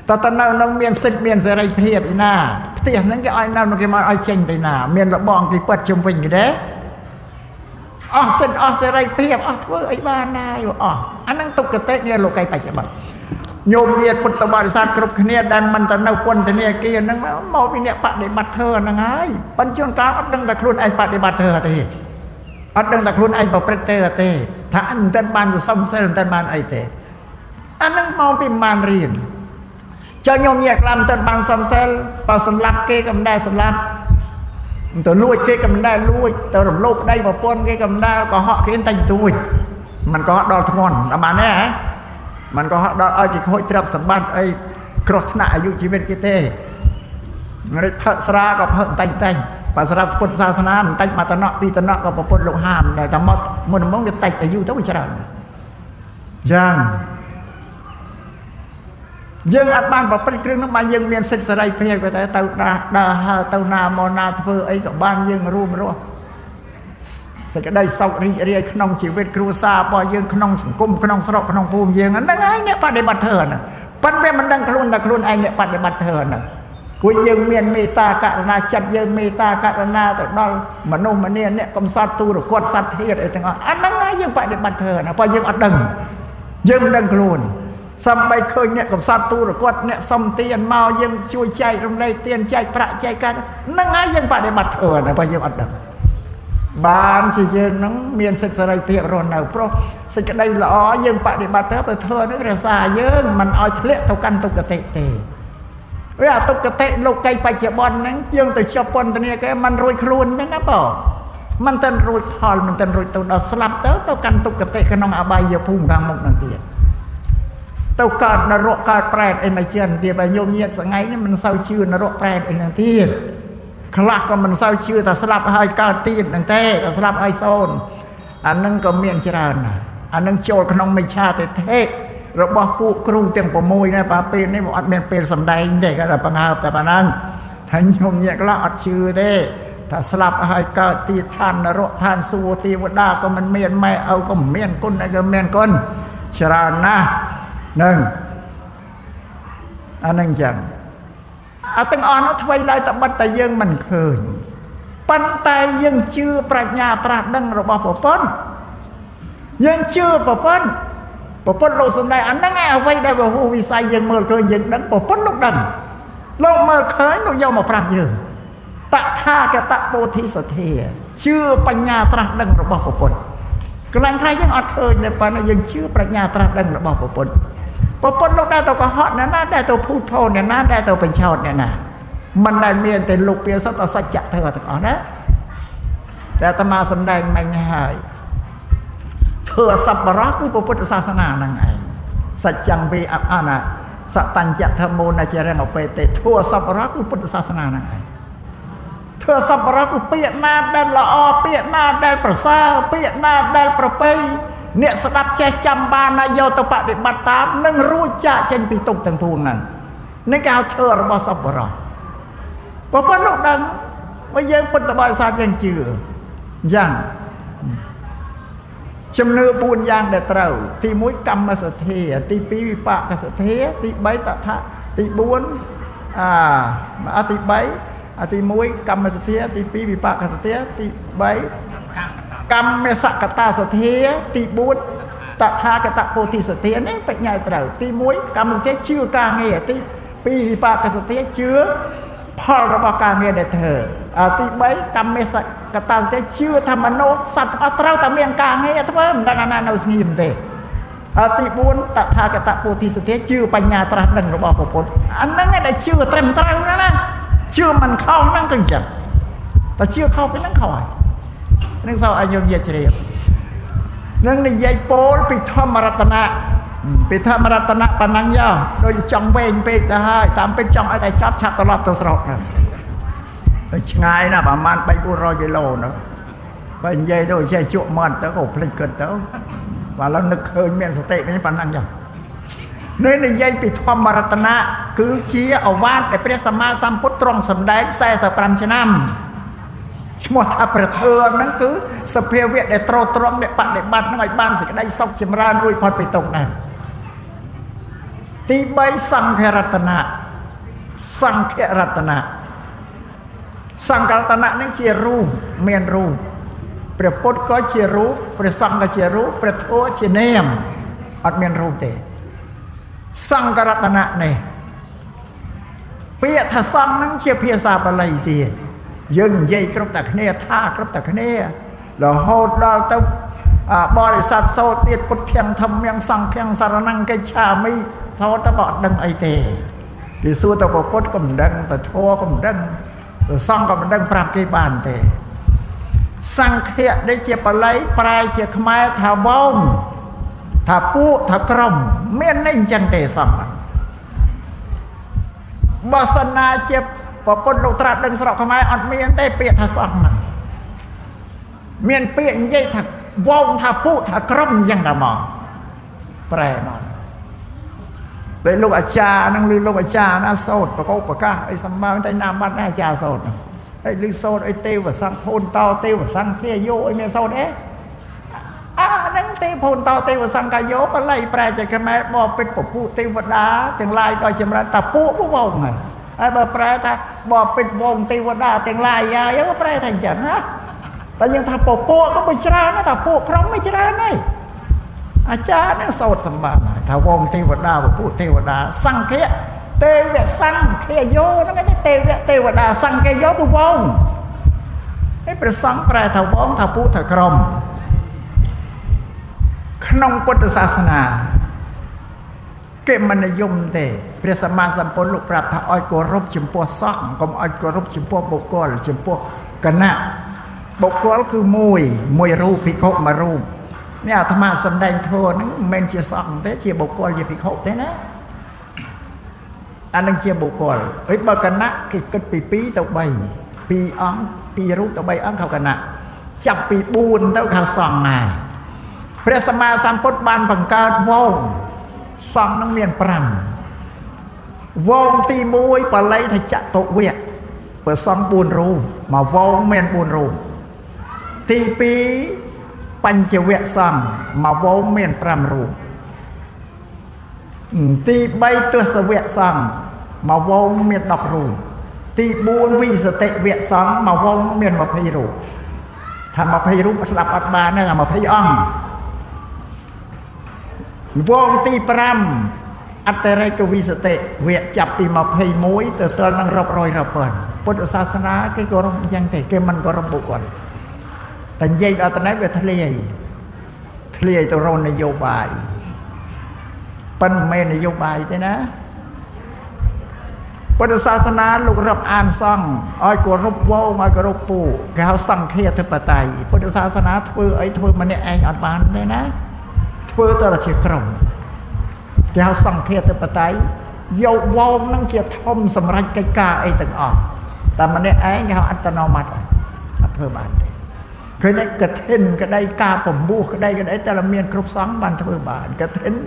តើទៅនៅនឹងមានសិទ្ធិមានសេរីភាពឯណាផ្ទះហ្នឹងគេឲ្យនៅគេមកឲ្យចេញទៅណាមានលបងគេពិតជុំវិញគេទេអស់សិទ្ធិអស់សេរីភាពអស់ធ្វើអីបានណាយអស់អាហ្នឹងទុគតិនេះលោកីបច្ចុប្បន្នញោមញាតិពុទ្ធបរិស័ទគ្រប់គ្នាដែលមិនទៅនៅពន្ធនាគារហ្នឹងមកពីអ្នកបដិបត្តិធម៌ហ្នឹងហើយប៉ុន្តែជួនកាលអត់ដឹងតែខ្លួនឯងបដិបត្តិធម៌ទេអត់ដឹងតែខ្លួនឯងប្រព្រឹត្តទេទេថាអញមិនទាន់បានសុំសិលមិនទាន់បានអីទេអាហ្នឹងមកពីមិនបានរៀនចុះញោមញាតិខ្លះមិនទាន់បានសុំសិលបើសម្លាប់គេក៏មិនដែរសម្លាប់ទៅលួចគេក៏មិនដែរលួចទៅរំលោភប្តីប្រពន្ធគេក៏មិនដែរកុហកគេតែទួចមិនក៏ដល់ធ្ងន់ដល់បានទេហ៎មិនក៏ដល់ឲ្យគេខូចទ្រព្យសម្បត្តិអីគ្រោះថ្នាក់អាយុជីវិតគេទេរិទ្ធផឹកស្រាក៏ផឹកតែងបើសម្រាប់ពុទ្ធសាសនាមិនតិចមួយតំណក់ពីរតំណក់ក៏ប្រពន្ធលោកហាមដែរតែមកមុនដំបូងវាតិចអាយុទៅវាច្រើនយ៉ាងយើងអត់បានប្រព្រឹត្តគ្រឿងនោះបានយើងមានសិទ្ធិសេរីភាពក៏តែទៅដើរហើរទៅណាមកណាធ្វើអីក៏បានយើងរួមរស់សេចក្តីសុខរីករាយក្នុងជីវិតគ្រួសាររបស់យើងក្នុងសង្គមក្នុងស្រុកក្នុងភូមិយើងហ្នឹងឯងអ្នកបដិបត្តិធម៌ហ្នឹងប៉ុន្តែមិនដឹងខ្លួនតែខ្លួនឯងអ្នកបដិបត្តិធម៌ហ្នឹងព្រោះយើងមានមេត្តាករុណាចិត្តយើងមេត្តាករុណាទៅដល់មនុស្សម្នាអ្នកកំសត់ទូរគតសត្វធាតុអីទាំងអស់អាហ្នឹងឯងយើងបដិបត្តិធម៌ណាព្រោះយើងអត់ដឹងយើងមិនដឹងខ្លួនសំបីឃើញអ្នកកំសត់ទូរគតអ្នកសុំទានមកយើងជួយចែករំលែកទានចែកប្រាក់ចែកកាត់ហ្នឹងហើយយើងបដិបត្តិធម៌ណាព្រោះយើងអត់ដឹងបានជាយើងហ្នឹងមានសិទ្ធិសេរីភាពរស់នៅព្រោះសេចក្តីល្អយើងបដិបត្តិទៅបើធម៌ហ្នឹងរក្សាយើងមិនឲ្យធ្លាក់ទៅកាន់ទុគតិទេវាអទុគតិលោកីបច្ចុប្បន្នហ្នឹងយើងទៅជាប់ពន្ធនាគារមិនរួចខ្លួនទេណាបងមិនទាន់រួចផលមិនទាន់រួចទៅដល់ស្លាប់ទៅកាន់ទុគតិក្នុងអបាយភូមិខាងមុខហ្នឹងទៀតទៅកើតនរកកើតប្រែតអីមកចិនទៀតបើញោមញាតិសងៃនេះមិនសូវជឿនរកប្រែតអីហ្នឹងទៀតខ្លះក៏មិនសូវជឿថាស្លាប់ហើយកើតទៀតហ្នឹងទេក៏ស្លាប់ហើយសូន្យអាហ្នឹងក៏មានច្រើនណាស់អាហ្នឹងចូលក្នុងមិច្ឆាទិដ្ឋិរបស់ពួកគ្រូទាំង6ដែរបើពេលនេះអត់មានពេលសំដែងទេគាត់តែបង្ហើបតែប៉ុណ្ណឹងហើយញោមញាតិខ្លះអត់ជឿទេថាស្លាប់ហើយកើតទៀតឋាននរកឋានសួគ៌ទេវតាក៏មិនមានម៉ែឪក៏មិនមានគុណក៏មានគុណច្រើនណាស់ហ្នឹងអាហ្នឹងចឹងអាទាំងអស់នោះថ្មីឡើយតែបិទតែយើងមិនឃើញប៉ុន្តែយើងជឿប្រាជ្ញាត្រាស់ដឹងរបស់ប្រពន្ធយើងជឿប្រពន្ធប្រពន្ធលោកសំដែងអាហ្នឹងឯងអ្វីដែលវហូវិស័យយើងមើលឃើញយើងដឹងប្រពន្ធលោកដឹងលោកមើលឃើញលោកយកមកប្រាប់យើងតថាគតពោធិសទ្ធា ជឿបញ្ញាត្រាស់ដឹងរបស់ពុទ្ធកន្លែងខ្លះយើងអត់ឃើញទេប៉ុន្តែយើងជឿប្រាជ្ញាត្រាស់ដឹងរបស់ពុទ្ធពុទ្ធលោកដែរទៅកុហកអ្នកណាដែរទៅភូតភរអ្នកណាដែរទៅបញ្ឆោតអ្នកណាមិនដែលមានតែលោកពាសតសច្ចៈធម៌ទាំងអស់ណាតែអាត្មាសម្ដែងមិញហើយធ្វើសប្បុរសគឺពុទ្ធសាសនាហ្នឹងឯងសច្ចੰវិអអណាសតញ្ញធម្មោនចរិណអបេតិធ្វើសប្បុរសគឺពុទ្ធសាសនាហ្នឹងឯងធ្វើសប្បុរសគឺពាក្យណាដែលល្អពាក្យណាដែលប្រសើរពាក្យណាដែលប្រពៃអ្នកស្ដាប់ចេះចាំបានណាយកទៅបដិបត្តិតាមនឹងរួចចាកចេញពីទុក្ខទាំងពួងហ្នឹងនេះគេហៅធ្វើរបស់សប្បុរសបើប៉ុណ្ណោះដឹងបើយើងពុទ្ធបរិស័ទយើងជឿអញ្ចឹងជំនឿ4យ៉ាងដែលត្រូវទី1កម្មសទ្ធាទី2វិបាកសទ្ធាទី3តថាទី4ទី3ទី1កម្មសទ្ធាទី2វិបាកសទ្ធាទី3កម្មសកតាសទ្ធាទី4តថាគតពោធិសទ្ធានេះបញ្ញាត្រូវទី1កម្មសទ្ធាជឿការងារទី2វិបាកសទ្ធាជឿផលរបស់ការងារដែលធ្វើទី3កម្មសកតាសទ្ធាជឿថាមនុស្សសត្វអត់ត្រូវតែមានការងារធ្វើមិនដឹងអាណានៅស្ងៀមទេទី4តថាគតពោធិសទ្ធាជឿបញ្ញាត្រាស់ដឹងរបស់ពុទ្ធអាហ្នឹងឯងដែលជឿត្រឹមត្រូវណាណាជឿមិនខុសហ្នឹងគឺអញ្ចឹងតែជឿខុសពីហ្នឹងខុសហើយនឹងសោឲ្យយើងនិយាយជ្រាបនឹងនិយាយពោលពីធម្មរតនៈពីធម្មរតនៈប៉ុណ្ណឹងយោដូចចង់វែងពេកទៅហើយតាមពិតចង់ឲ្យតែចប់ឆាប់ត្រឡប់ទៅស្រុកហ្នឹងទៅឆ្ងាយណាស់ប្រហែល3-400គីឡូនោះបើនិយាយទៅចេះជក់មាត់ទៅក៏ភ្លេចគិតទៅបើឥឡូវនឹកឃើញមានសតិវិញប៉ុណ្ណឹងយោនេះនិយាយពីធម្មរតនៈគឺជាអវាទដែលព្រះសម្មាសម្ពុទ្ធទ្រង់សម្ដែង45ឆ្នាំឈ្មោះថាព្រះធម៌ហ្នឹងគឺសភាវៈដែលត្រត្រង់អ្នកបដិបត្តិហ្នឹងឲ្យបានសេចក្តីសុខចម្រើនរួចផុតពីទុក្ខដែរទី3សង្ឃរតនៈសង្ឃរតនៈសង្ឃរតនៈហ្នឹងជារូបមានរូបព្រះពុទ្ធក៏ជារូបព្រះសង្ឃក៏ជារូបព្រះធម៌ជានាមអត់មានរូបទេសង្ឃរតនៈនេះពាក្យថាសង្ឃហ្នឹងជាភាសាបាលីទៀតយើងនិយាយគ្រប់តែគ្នាថាគ្រប់តែគ្នារហូតដល់ទៅបរិស័ទសោតទៀតពុទ្ធាំធម្មំសង្ឃំសារណង្កិច្ឆាមិសោតទៅបើអត់ដឹងអីទេគេសួរទៅពុទ្ធក៏មិនដឹងទៅធម៌ក៏មិនដឹងទៅសង្ឃក៏មិនដឹងប្រាប់គេបានទេសង្ឃៈនេះជាបាលីប្រែជាខ្មែរថាវងថាពួកថាក្រុមមាននេះអញ្ចឹងទេសង្ឃបើសិនណាជាប្រពន្ធលោកត្រាស់ដឹងស្រុកខ្មែរអត់មានទេពាក្យថាសង្ឃហ្នឹងមានពាក្យនិយាយថាវងថាពួកថាក្រុមអញ្ចឹងតែមកប្រែមកពេលលោកអាចារ្យហ្នឹងឬលោកអាចារ្យណាសូត្រប្រកបប្រកាសអីសម្បើតែណាបាត់ណាអាចារ្យសូត្រហើយឮសូត្រអីទេវសង្ឃភូនតោទេវសង្ឃធាយោអីមានសូត្រអីអាហ្នឹងទេភូនតោទេវសង្ឃយោបាលីប្រែជាខ្មែរបពិតពពុទេវតាទាំងឡាយដល់ចម្រើនតាពួកពួកវងហើយហើយបើប្រែថាបពិតវងទេវតាទាំងឡាយហើយប្រែថាអញ្ចឹងណាតែយើងថាពពួកក៏មិនច្រើនណាថាពួកក្រុមមិនច្រើនហើយអាចារ្យហ្នឹងសូត្រសម្បានហើយថាវងទេវតាពពួកទេវតាសង្ឃៈទេវសង្ឃយោហ្នឹងឯងទេវៈទេវតាសង្ឃយោគឺវងហើយព្រះសង្ឃប្រែថាវងថាពួកថាក្រុមក្នុងពុទ្ធសាសនាគេមិននិយមទេព្រះសម្មាសម្ពុទ្ធលោកប្រាប់ថាឲ្យគោរពចំពោះសង្ឃកុំឲ្យគោរពចំពោះបុគ្គលចំពោះគណៈបុគ្គលគឺមួយរូបភិក្ខុមួយរូបនេះអាត្មាសម្ដែងធម៌ហ្នឹងមិនមែនជាសង្ឃទេជាបុគ្គលជាភិក្ខុទេណាអានឹងជាបុគ្គលហើយបើគណៈគេគិតពី2ទៅ3 2អង្គ2រូបទៅ3អង្គហៅគណៈចាប់ពី4ទៅហៅសង្ឃណាព្រះសម្មាសម្ពុទ្ធបានបង្កើតវងសង្ឃនឹងមាន5វងទី1បាលីថាចតុវៈព្រះសង្ឃ4រូបមកវងមាន4រូបទី2បញ្ចវៈសង្ឃមកវងមាន5រូបទី3ទសវៈសង្ឃមកវងមាន10រូបទី4វិសតិវៈសង្ឃមកវងមាន20រូបថា20រូបស្ដាប់អត់បានទេថា20អង្គវងទី5អត្តរិកវិសតិវៈចាប់ពី21ទៅទល់នឹងរាប់រយរាប់ពាន់ពុទ្ធសាសនាគេគោរពអញ្ចឹងទេគេមិនគោរពបុគ្គល តែនិយាយដល់តនេះវាធ្លាយធ្លាយទៅរកនយោបាយប៉ុន្តែមិនមែននយោបាយទេណាពុទ្ធសាសនាលោករាប់អានសង្ឃឲ្យគោរពវងឲ្យគោរពពូគេហៅសង្ឃាធិបតេយ្យពុទ្ធសាសនាធ្វើអីធ្វើម្នាក់ឯងអត់បានទេណាធ្វើទៅតែជាក្រុមគេហៅសង្ឃាធិបតេយ្យយកវងនឹងជាធំសម្រាប់កិច្ចការអីទាំងអស់តែម្នាក់ឯងគេហៅអត្តនោម័តិអត់ធ្វើបានទេឃើញតែកឋិនក្តីការពំពោះក្តីក្តីតែមានគ្រប់សង្ឃបានធ្វើបានកឋិនមិ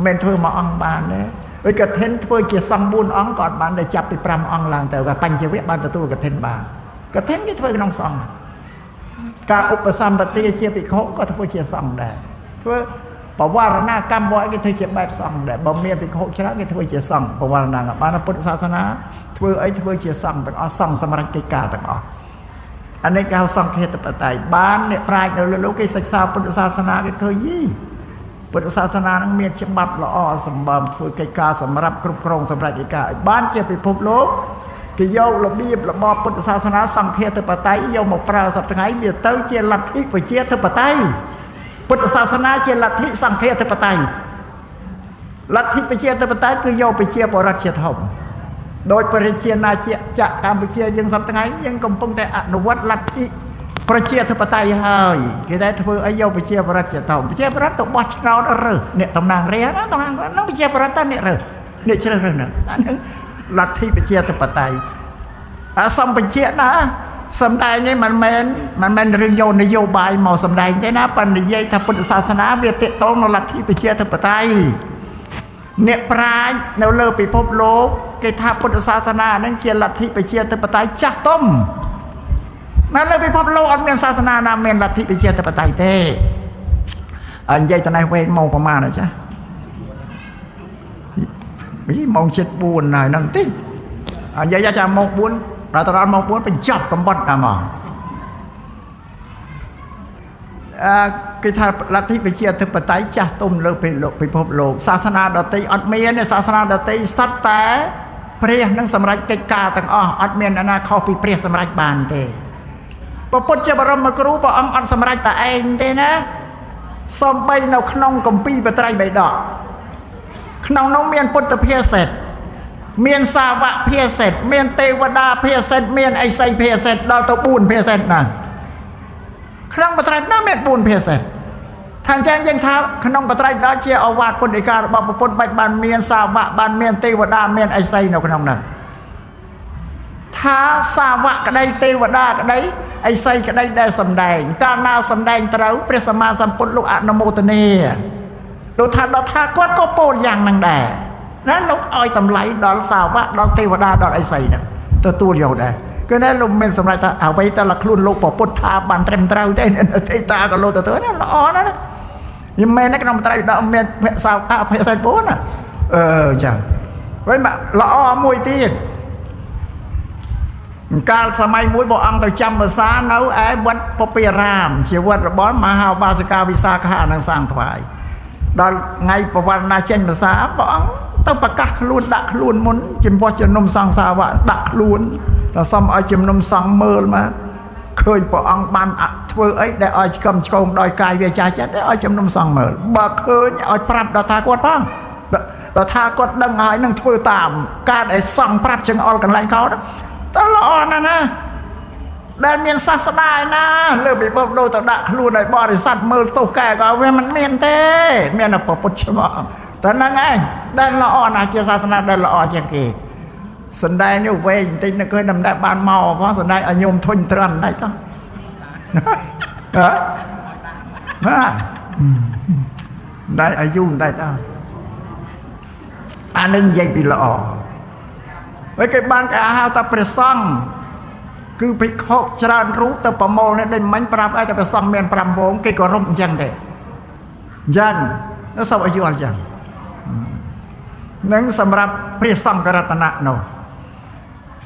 នមែនធ្វើមួយអង្គបានទេហើយកឋិនធ្វើជាសង្ឃ4អង្គក៏អត់បានដែរចាប់ពី5អង្គឡើងទៅក៏បញ្ចវៈបានទទួលកឋិនបានកឋិនគេធ្វើក្នុងសង្ឃការឧបសម្បទាជាភិក្ខុក៏ធ្វើជាសង្ឃដែរធ្វើបវរណាកម្មវត្តគេធ្វើជាបែបសង្ឃដែរបើមានភិក្ខុច្រើនគេធ្វើជាសង្ឃបវរណាបានពុទ្ធសាសនាធ្វើអីធ្វើជាសង្ឃទាំងអស់សង្ឃសម្រាប់កិច្ចការទាំងអស់អានេះគេហៅសង្ឃាធិបតេយ្យបានអ្នកប្រាជ្ញនៅលើលោកគេសិក្សាពុទ្ធសាសនាគេឃើញយីពុទ្ធសាសនានឹងមានច្បាប់ល្អសម្បើមធ្វើកិច្ចការសម្រាប់គ្រប់គ្រងសម្រាប់កិច្ចការឲ្យបានជាពិភពលោកគេយករបៀបរបបពុទ្ធសាសនាសង្ឃាធិបតេយ្យយកមកប្រើសប្តាហ៍ថ្ងៃវាទៅជាលទ្ធិប្រជាធិបតេយ្យពុទ្ធសាសនាជាលទ្ធិសង្ឃាធិបតេយ្យលទ្ធិប្រជាធិបតេយ្យគឺយកប្រជាពលរដ្ឋជាធំដោយប្រជាណាចក្រកម្ពុជាយើងសប្តាហ៍ថ្ងៃយើងកំពុងតែអនុវត្តលទ្ធិប្រជាធិបតេយ្យហើយគេតែធ្វើអីយកប្រជាពលរដ្ឋជាធំប្រជាពលរដ្ឋទៅបោះឆ្នោតរើសអ្នកតំណាងរាស្ត្រណាតំណាងហ្នឹងប្រជាពលរដ្ឋតើអ្នករើសអ្នកជ្រើសរើសហ្នឹងអាហ្នឹងលទ្ធិប្រជាធិបតេយ្យអាសំបញ្ជាក់ណាសំដែងនេះមិនមែនរឿងយកនយោបាយមកសំដែងទេណាប៉ុន្តែនិយាយថាពុទ្ធសាសនាវាទាក់ទងនឹងលទ្ធិប្រជាធិបតេយ្យអ្នកប្រាជ្ញនៅលើពិភពលោកគេថាពុទ្ធសាសនាហ្នឹងជាលទ្ធិប្រជាធិបតេយ្យចាស់ទុំនៅលើពិភពលោកអត់មានសាសនាណាមានលទ្ធិប្រជាធិបតេយ្យទេអញនិយាយទៅនេះវែងម៉ោងប្រហែលណាចាពីម៉ោងជិត4ហើយហ្នឹងតិចអញនិយាយចាម៉ោង4ដល់ទៅដល់ម៉ោង4បញ្ចប់កំបត់ដល់មកអើគេថាលទ្ធិប្រជាធិបតេយ្យចាស់ទុំលើពិភពលោកសាសនាដទៃអត់មានទេសាសនាដទៃសត្វតែព្រះនឹងសម្រេចកិច្ចការទាំងអស់អត់មានអ្នកណាខុសពីព្រះសម្រេចបានទេព្រះពុទ្ធជាបរមគ្រូព្រះអង្គអត់សម្រេចតែឯងទេណាសំបីនៅក្នុងគម្ពីរបត្រៃបិដកក្នុងនោះមានពុទ្ធភាសិតមានសាវកភាសិតមានទេវតាភាសិតមានអិសីភាសិតដល់ទៅ4ភាសិតណាក្នុងបត្រៃបិដកមាន4ភាសិតថាអញ្ចឹងយើងថាក្នុងបត្រៃបិដកជាអវាទពុទ្ធិការបស់ព្រះពុទ្ធបាច់បានមានសាវកបានមានទេវតាមានអិសីនៅក្នុងនោះថាសាវកក្តីទេវតាក្តីអិសីក្តីដែលសំដែងកាលណាសំដែងត្រូវព្រះសម្មាសម្ពុទ្ធលោកអនុមោទនាលោកថាដល់ថាគាត់ក៏ពោលយ៉ាងហ្នឹងដែរណាលោកឲ្យតម្លៃដល់សាវកដល់ទេវតាដល់អិសីហ្នឹងទទួលយកដែរគឺណាលោកមិនសម្រេចថាអ្វីតែខ្លួនលោកពុទ្ធថាបានត្រឹមត្រូវទេទេតាក៏លោកទទួលណាល្អណាស់ណាមិនមែនក្នុងត្រៃបិដកមានភាសាភាសាពូណាអឺអញ្ចឹងវិញល្អមួយទៀតកាលសម័យមួយព្រះអង្គទៅចាំភាសានៅឯវត្តពពារាមជាវត្តរបស់មហាបាសិកាវិសាខានឹងសាងថ្វាយដល់ថ្ងៃប្រវត្តិណាចេញភាសាព្រះអង្គទៅប្រកាសខ្លួនដាក់ខ្លួនមុនចំពោះជំនុំសង្ឃសាវកដាក់ខ្លួនតែសុំឲ្យជំនុំសង្ឃមើលមកឃើញព្រះអង្គបានធ្វើអីដែលឲ្យឆ្កឹមឆ្គងដោយកាយវាចាចិត្តឲ្យជំនុំសង្ឃមើលបើឃើញឲ្យប្រាប់ដល់ថាគាត់ផងដល់ថាគាត់ដឹងហើយនឹងធ្វើតាមការដែលសង្ឃប្រាប់ចង្អុលកន្លែងកោតតើល្អណាស់ណាដែលមានសាស្តាឯណាលើពិភពលោកទៅដាក់ខ្លួនឲ្យបរិស័ទមើលទោសកែក៏វាមិនមានទេមានតែពុទ្ធច្បាប់តែហ្នឹងឯងដែលល្អណាស់ជាសាសនាដែលល្អជាងគេសណ្ដែងនេះវែងបន្តិចនឹកឃើញតែមិនដែលបានមកផងសណ្ដែងឲ្យញោមធុញទ្រាន់ណៃតោះហ៎ណាដែលអាយុមិនដែរតោះអានឹងនិយាយពីល្អហើយគេបានគេហៅថាព្រះសង្ឃគឺភិក្ខុច្រើនរូបទៅប្រមូលនេះដូចមិញប្រាប់ឲ្យតែព្រះសង្ឃមាន5វងគេក៏រំអញ្ចឹងទេអញ្ចឹងនៅសូមឲ្យយល់អញ្ចឹងនឹងសម្រាប់ព្រះសង្ឃរតនៈនោះ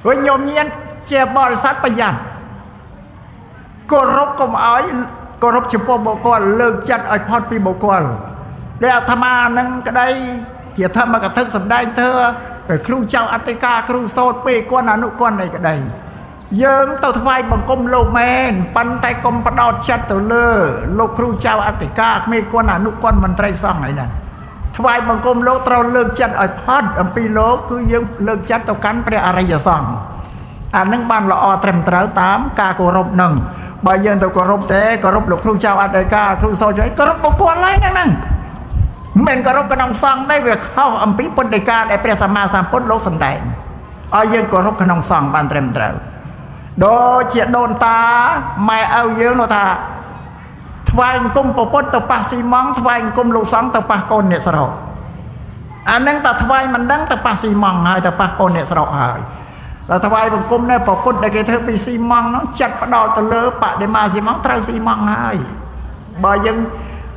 វិញញោមញៀនជាបរិស័ទប្រយ័ត្នគោរពកុំឲ្យគោរពចំពោះបុគ្គលលើកចិត្តឲ្យផុតពីបុគ្គលដែលអាត្មានឹងក្តីជាធម្មកថាសម្ដែងធ្វើពេលគ្រូចៅអធិការគ្រូសោតពេលគាត់អនុគាត់អីក្តី យើងទៅថ្វាយបង្គំលោកមែនប៉ុន្តែកុំបដោតចិត្តទៅលើលោកគ្រូចៅអធិការគ្មានគុណអនុគុណមន្ត្រីសង្ឃអីណាថ្វាយបង្គំលោកត្រូវលើកចិត្តឲ្យផុតអំពីលោកគឺយើងលើកចិត្តទៅកាន់ព្រះអរិយសង្ឃអានឹងបានល្អត្រឹមត្រូវតាមការគោរពនឹងបើយើងទៅគោរពទេគោរពលោកគ្រូចៅអធិការគ្រូសោចគោរពបុគ្គលហើយហ្នឹងមិនគោរពក្នុងសង្ឃទេវាខុសអំពីពុទ្ធដីកាដែលព្រះសម្មាសម្ពុទ្ធលោកសម្ដែងឲ្យយើងគោរពក្នុងសង្ឃបានត្រឹមត្រូវដូចជាដូនតាម៉ែឪយើងនោះថាថ្វាយអង្គមពុទ្ធទៅប៉ះស៊ីម៉ងថ្វាយអង្គមលោកសង្ឃទៅប៉ះកូនអ្នកស្រុកអានឹងតែថ្វាយមិនដឹងទៅប៉ះស៊ីម៉ងហើយទៅប៉ះកូនអ្នកស្រុកហើយដល់ថ្វាយបង្គំនេះពុទ្ធដែលគេធ្វើពីស៊ីម៉ងនោះចាត់ផ្ដោតទៅលើបដិមាស៊ីម៉ងត្រូវស៊ីម៉ងហើយបើយើង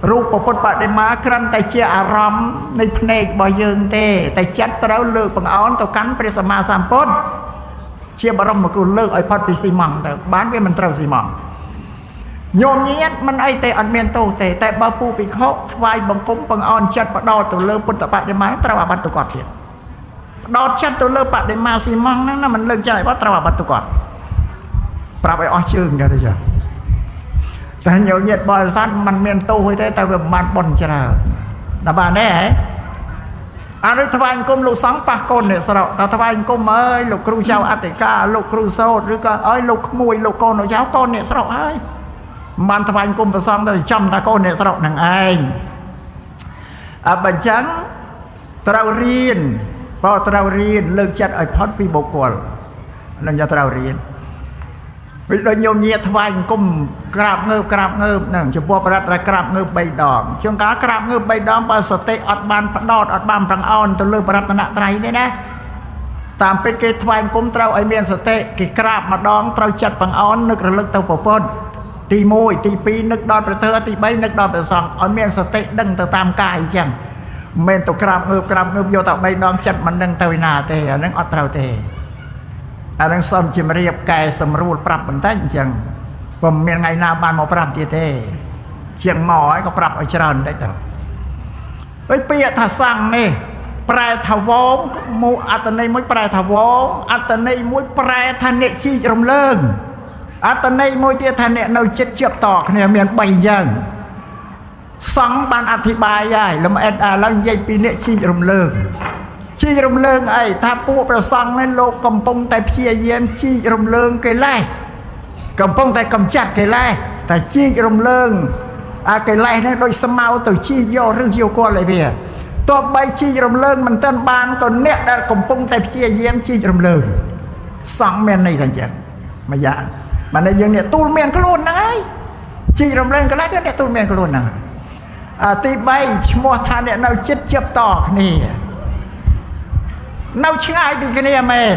រូបពុទ្ធបដិមាគ្រាន់តែជាអារម្មណ៍នៃភ្នែករបស់យើងទេតែចិត្តត្រូវលើកបង្អោនទៅកាន់ព្រះសម្មាសម្ពុទ្ធជាបរមគ្រូលើកឲ្យផុតពីស៊ីម៉ងទៅបានវាមិនត្រូវស៊ីម៉ងញោមញាតមិនអីទេអត់មានទោសទេតែបើពូភិក្ខុថ្វាយបង្គំបង្អោនចិត្តបដោតទៅលើពុទ្ធបដិមាត្រូវអាបត្តិទៅគាត់ទៀតបដោតចិត្តទៅលើបដិមាស៊ីម៉ងហ្នឹងណាមិនលើកចិត្តឲ្យបាត់ត្រូវអាបត្តិទៅគាត់ប្រាប់ឲ្យអស់ជើងចឹងទេចាតែញោមញាតបរិស័ទមិនមានទោសទេតែវាមិនបានបុណ្យច្រើនដល់បានទេហ៎អរិថ្វាយអង្គមលោកសង្ឃប៉ះកូនអ្នកស្រុកតើថ្វាយអង្គមអើយលោកគ្រូចៅអធិការលោកគ្រូសោតឬក៏អើយលោកក្មួយលោកកូនលោកចៅកូនអ្នកស្រុកហើយមិនបានថ្វាយអង្គមប្រសងទៅចំតាកូនអ្នកស្រុកនឹងឯងអបើអញ្ចឹងត្រូវរៀនបើត្រូវរៀនលើកចិត្តឲ្យផុតពីបុគ្គលនឹងจะត្រូវរៀនវាដូចញោមញាថ្វាយអង្គមក្រាបងើបក្រាបងើបហ្នឹងចំពោះប្រាប់ត្រូវក្រាបងើប3ដងជួនកាលក្រាបងើប3ដងបើសតិអត់បានផ្ដោតអត់បានប្រងអោនទៅលើប្រតនត្រ័យទេណាតាមពិតគេថ្វាយអង្គមត្រូវឲ្យមានសតិគេក្រាបម្ដងត្រូវចិត្តប្រងអោននឹករលឹកទៅពុទ្ធទី1ទី2នឹកដល់ព្រះធម៌ទី3នឹកដល់ព្រះសង្ឃឲ្យមានសតិដឹងទៅតាមកាយអញ្ចឹងមិនមែនទៅក្រាបងើបក្រាបងើបយកតែ3ដងចិត្តមិនដឹងទៅឯណាទេអាហ្នឹងអត់ត្រូវទេអានឹងសូមជំរាបកែសម្រួលប្រាប់បន្តិចអញ្ចឹងពុំមានថ្ងៃណាបានមកប្រាប់ទៀតទេជាងមកហើយក៏ប្រាប់ឲ្យច្រើនបន្តិចទៅហើយពាក្យថាសង្ឃនេះប្រែថាវងមកអត្តន័យមួយប្រែថាវងអត្តន័យមួយប្រែថាអ្នកជីករំលើងអត្តន័យមួយទៀតថាអ្នកនៅចិត្តជៀបតគ្នាមាន3យ៉ាងសង្ឃបានអធិប្បាយហើយលំអិតឥឡូវនិយាយពីអ្នកជីករំលើងជីករំលើងអីថាពួកព្រះសង្ឃនេះលោកកំពុងតែព្យាយាមជីករំលើងកិលេសកំពុងតែកំចាត់កិលេសតែជីករំលើងអាកិលេសនេះដូចស្មៅទៅជីកយកឬយកគាត់ឲ្យវាទោះបីជីករំលើងមិនទាន់បានក៏អ្នកដែលកំពុងតែព្យាយាមជីករំលើងសង្ឃមានន័យថាអញ្ចឹងមួយយ៉ាងបានតែយើងអ្នកទូលមានខ្លួនហ្នឹងហើយជីករំលើងកិលេសគឺអ្នកទូលមានខ្លួនហ្នឹងអាទី3ឈ្មោះថាអ្នកនៅចិត្តជិបតគ្នានៅឆ្ងាយពីគ្នាមែន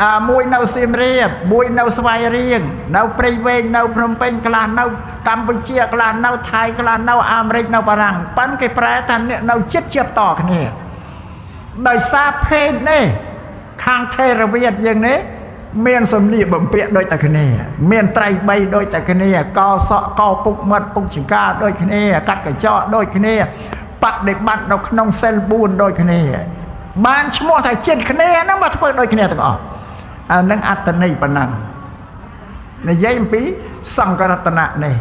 អាមួយនៅសៀមរាបមួយនៅស្វាយរៀងនៅព្រៃវែងនៅភ្នំពេញខ្លះនៅកម្ពុជាខ្លះនៅថៃខ្លះនៅអាមេរិកនៅបារាំងប៉ិនគេប្រែថាអ្នកនៅចិត្តជៀបតគ្នាដោយសារភេទនេះខាងថេរវាទយើងនេះមានសំលៀកបំពាក់ដូចតែគ្នាមានត្រៃ3ដូចតែគ្នាកសក់កពុកមាត់ពុកចង្ការដូចគ្នាកាត់កញ្ចក់ដូចគ្នាបដិបត្តិនៅក្នុងសិល4ដូចគ្នាបានឈ្មោះថាចិត្តគ្នាហ្នឹងមកធ្វើដូចគ្នាទាំងអស់អានឹងអត្តន័យប៉ុណ្ណឹងនិយាយអំពីសង្ឃរតនៈនេះ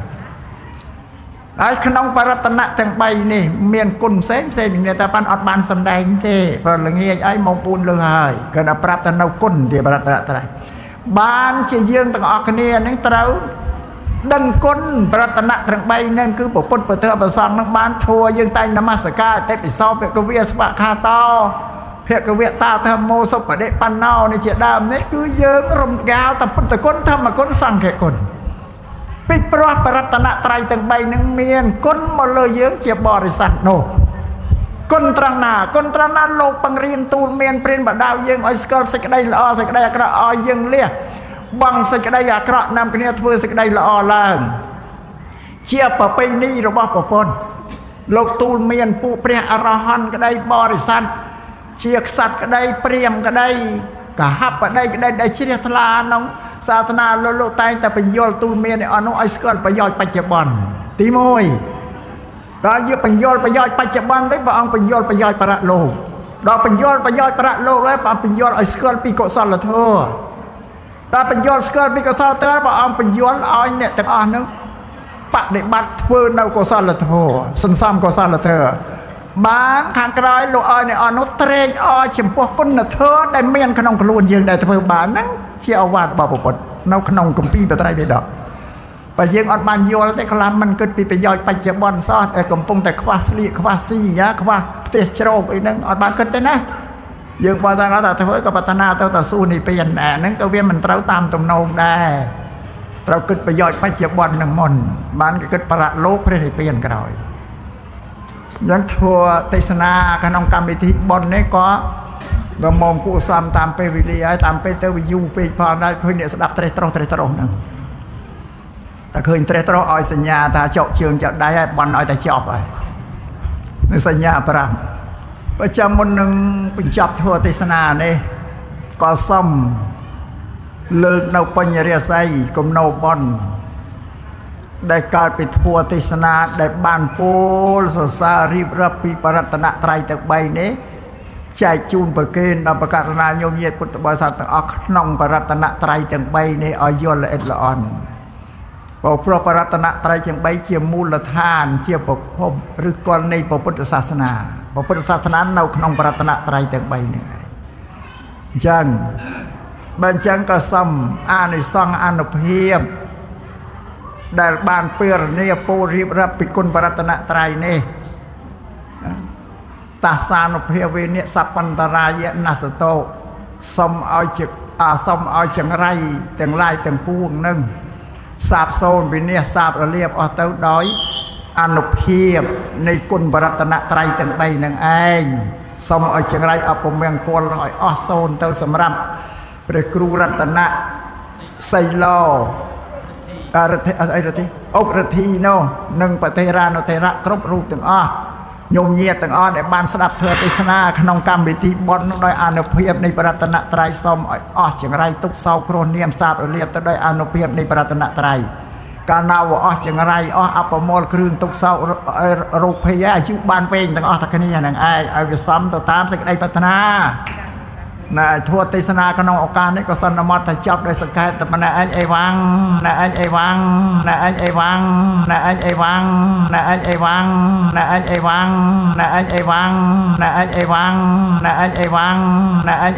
ហើយក្នុងបរតនៈទាំង3នេះមានគុណផ្សេងផ្សេងគ្នាតែបានអត់បានសម្ដែងទេព្រោះល្ងាចហើយម៉ោង4លើហើយគាត់តែប្រាប់តែនៅគុណទីបរតនៈត្រៃបានជាយើងទាំងអស់គ្នានឹងត្រូវដឹងគុណបរតនៈទាំង3ហ្នឹងគឺពុទ្ធពធព្រះសង្ឃនឹងបានធัวយើងតែងនមស្ការអតិពិសោភគវាស្វខាតោភគវតាធម្មោសុបដិបណ្ណោនេះជាដើមនេះគឺយើងរំកាលតែពុទ្ធគុណធម្មគុណសង្ឃគុណពីព្រោះបរតនត្រ័យទាំង3នឹងមានគុណមកលើយើងជាបរិស័ទនោះគុណត្រង់ណាគុណត្រង់ណាលោកបង្រៀនទូលមានព្រានបដៅយើងឲ្យស្គាល់សេចក្តីល្អសេចក្តីអាក្រក់ឲ្យយើងលះបង់សេចក្តីអាក្រក់នាំគ្នាធ្វើសេចក្តីល្អឡើងជាប្រពៃណីរបស់ព្រះពុទ្ធលោកទូលមានពួកព្រះអរហន្តក្តីបរិស័ទជាក្សត្រក្តីព្រាហ្មណ៍ក្តីកហបតីក្តីដែលជ្រះថ្លាក្នុងសាសនាលោកតែងតែបញ្យល់ទូលមានឯអស់នោះឲ្យស្គាល់ប្រយោជន៍បច្ចុប្បន្នទី1ដល់យកបញ្យល់ប្រយោជន៍បច្ចុប្បន្នវិញព្រះអង្គបញ្យល់ប្រយោជន៍បរលោកដល់បញ្យល់ប្រយោជន៍បរលោកហើយព្រះអង្គបញ្យល់ឲ្យស្គាល់ពីកុសលធម៌ ដល់បញ្យល់ស្គាល់ពីកុសលធម៌ព្រះអង្គបញ្យល់ឲ្យអ្នកទាំងអស់នឹងបដិបត្តិធ្វើនៅកុសលធម៌សន្សំកុសលធម៌បានខាងក្រោយលោកឲ្យអ្នកអស់នោះត្រេកអរចំពោះគុណធម៌ដែលមានក្នុងខ្លួនយើងដែលធ្វើបានហ្នឹងជាឱវាទរបស់ព្រះពុទ្ធនៅក្នុងគម្ពីរបត្រៃបិដកបើយើងអត់បានយល់ទេខ្លះមិនគិតពីប្រយោជន៍បច្ចុប្បន្នសោះតែកំពុងតែខ្វះស្លៀកខ្វះស៊ីយ៉ាខ្វះផ្ទះជ្រកអីហ្នឹងអត់បានគិតទេណាយើងបើថាគាត់ថាធ្វើក៏ប្រាថ្នាទៅតែសួរនិព្វានអាហ្នឹងក៏វាមិនត្រូវតាមទំនងដែរត្រូវគិតប្រយោជន៍បច្ចុប្បន្ននឹងមុនបានគេគិតប្រលោកព្រះនិព្វានក្រោយយ៉ាងធ្វើទេសនាក្នុងកម្មវិធីបុណ្យនេះក៏ដល់មកគួរសមតាមពេលវេលាហើយតាមពេលទៅវាយូរពេកផងដែរឃើញអ្នកស្ដាប់ត្រេះត្រោះត្រេះត្រោះហ្នឹងតែឃើញត្រេះត្រោះឲ្យសញ្ញាថាចុកជើងចុកដៃហើយបន់ឲ្យតែចប់ហើយនឹងសញ្ញាប្រាំបើចាំមុននឹងបញ្ចប់ធ្វើទេសនានេះក៏សុំលើកនៅបញ្ញរាសីគំនោបុណ្យដែលកើតពីធម៌ទេសនាដែលបានពោលសរសើររៀបរាប់ពីបរតនត្រ័យទាំង3នេះចែកជូនប្រគេនដល់ប្រកាសណាញោមញាតិពុទ្ធបរិស័ទទាំងអស់ក្នុងបរតនត្រ័យទាំង3នេះឲ្យយល់ល្អិតល្អន់ព្រោះបរតនត្រ័យទាំង3ជាមូលដ្ឋានជាប្រភពឬគល់នៃពុទ្ធសាសនាពុទ្ធសាសនានៅក្នុងបរតនត្រ័យទាំង3នេះឯងអញ្ចឹងបើអញ្ចឹងក៏សុំអានិសង្សអានុភាពដែលបានពិរណីពោលរៀបរាប់ពីគុណបរតនត្រ័យនេះតាសានុភាវេនិសពន្តរាយនសតោសុំឲ្យជាសុំឲ្យចង្រៃទាំងឡាយទាំងពួងនឹងសាបសូន្យវិនិច្ឆ័យសាបរលាបអស់ទៅដោយអានុភាពនៃគុណបរតនត្រ័យទាំង3នឹងឯងសុំឲ្យចង្រៃអពមង្គលឲ្យអស់សូន្យទៅសម្រាប់ព្រះគ្រូរតនៈសីឡោអរធិអីរធិអុករទ្ធីនោះនិងបតេរានុតេរៈគ្រប់រូបទាំងអស់ញោមញាតិទាំងអស់ដែលបានស្ដាប់ធម៌ទេសនាក្នុងកម្មវិធីបុណ្យដោយអានុភាពនៃបរតនត្រ័យសូមឲ្យអស់ចង្រៃទុក្ខសោកគ្រោះនាមសាបរលាបទៅដោយអានុភាពនៃបរតនត្រ័យកាលណាអស់ចង្រៃអស់អពមលគ្រឿងទុក្ខសោករោគភ័យអាយុបានវែងទាំងអស់តែគ្នាហ្នឹងឯងឲ្យវាសមទៅតាមសេចក្តីប្រាថ្នាណាធម៌ទេសនាក្នុងឱកាសនេះក៏សន្មតថាចប់ដោយសង្កេតតែម្នាក់ឯងអីវ៉ាំងណាឯងអីវ៉ាំងណាឯងអីវ៉ាំងណាឯងអីវ៉ាំងណាឯងអីវ៉ាំងណាឯងអីវ៉ាំងណាឯងអីវ៉ាំងណាឯងអីវ៉ាំងណាឯងអីវ៉ាំងណាឯង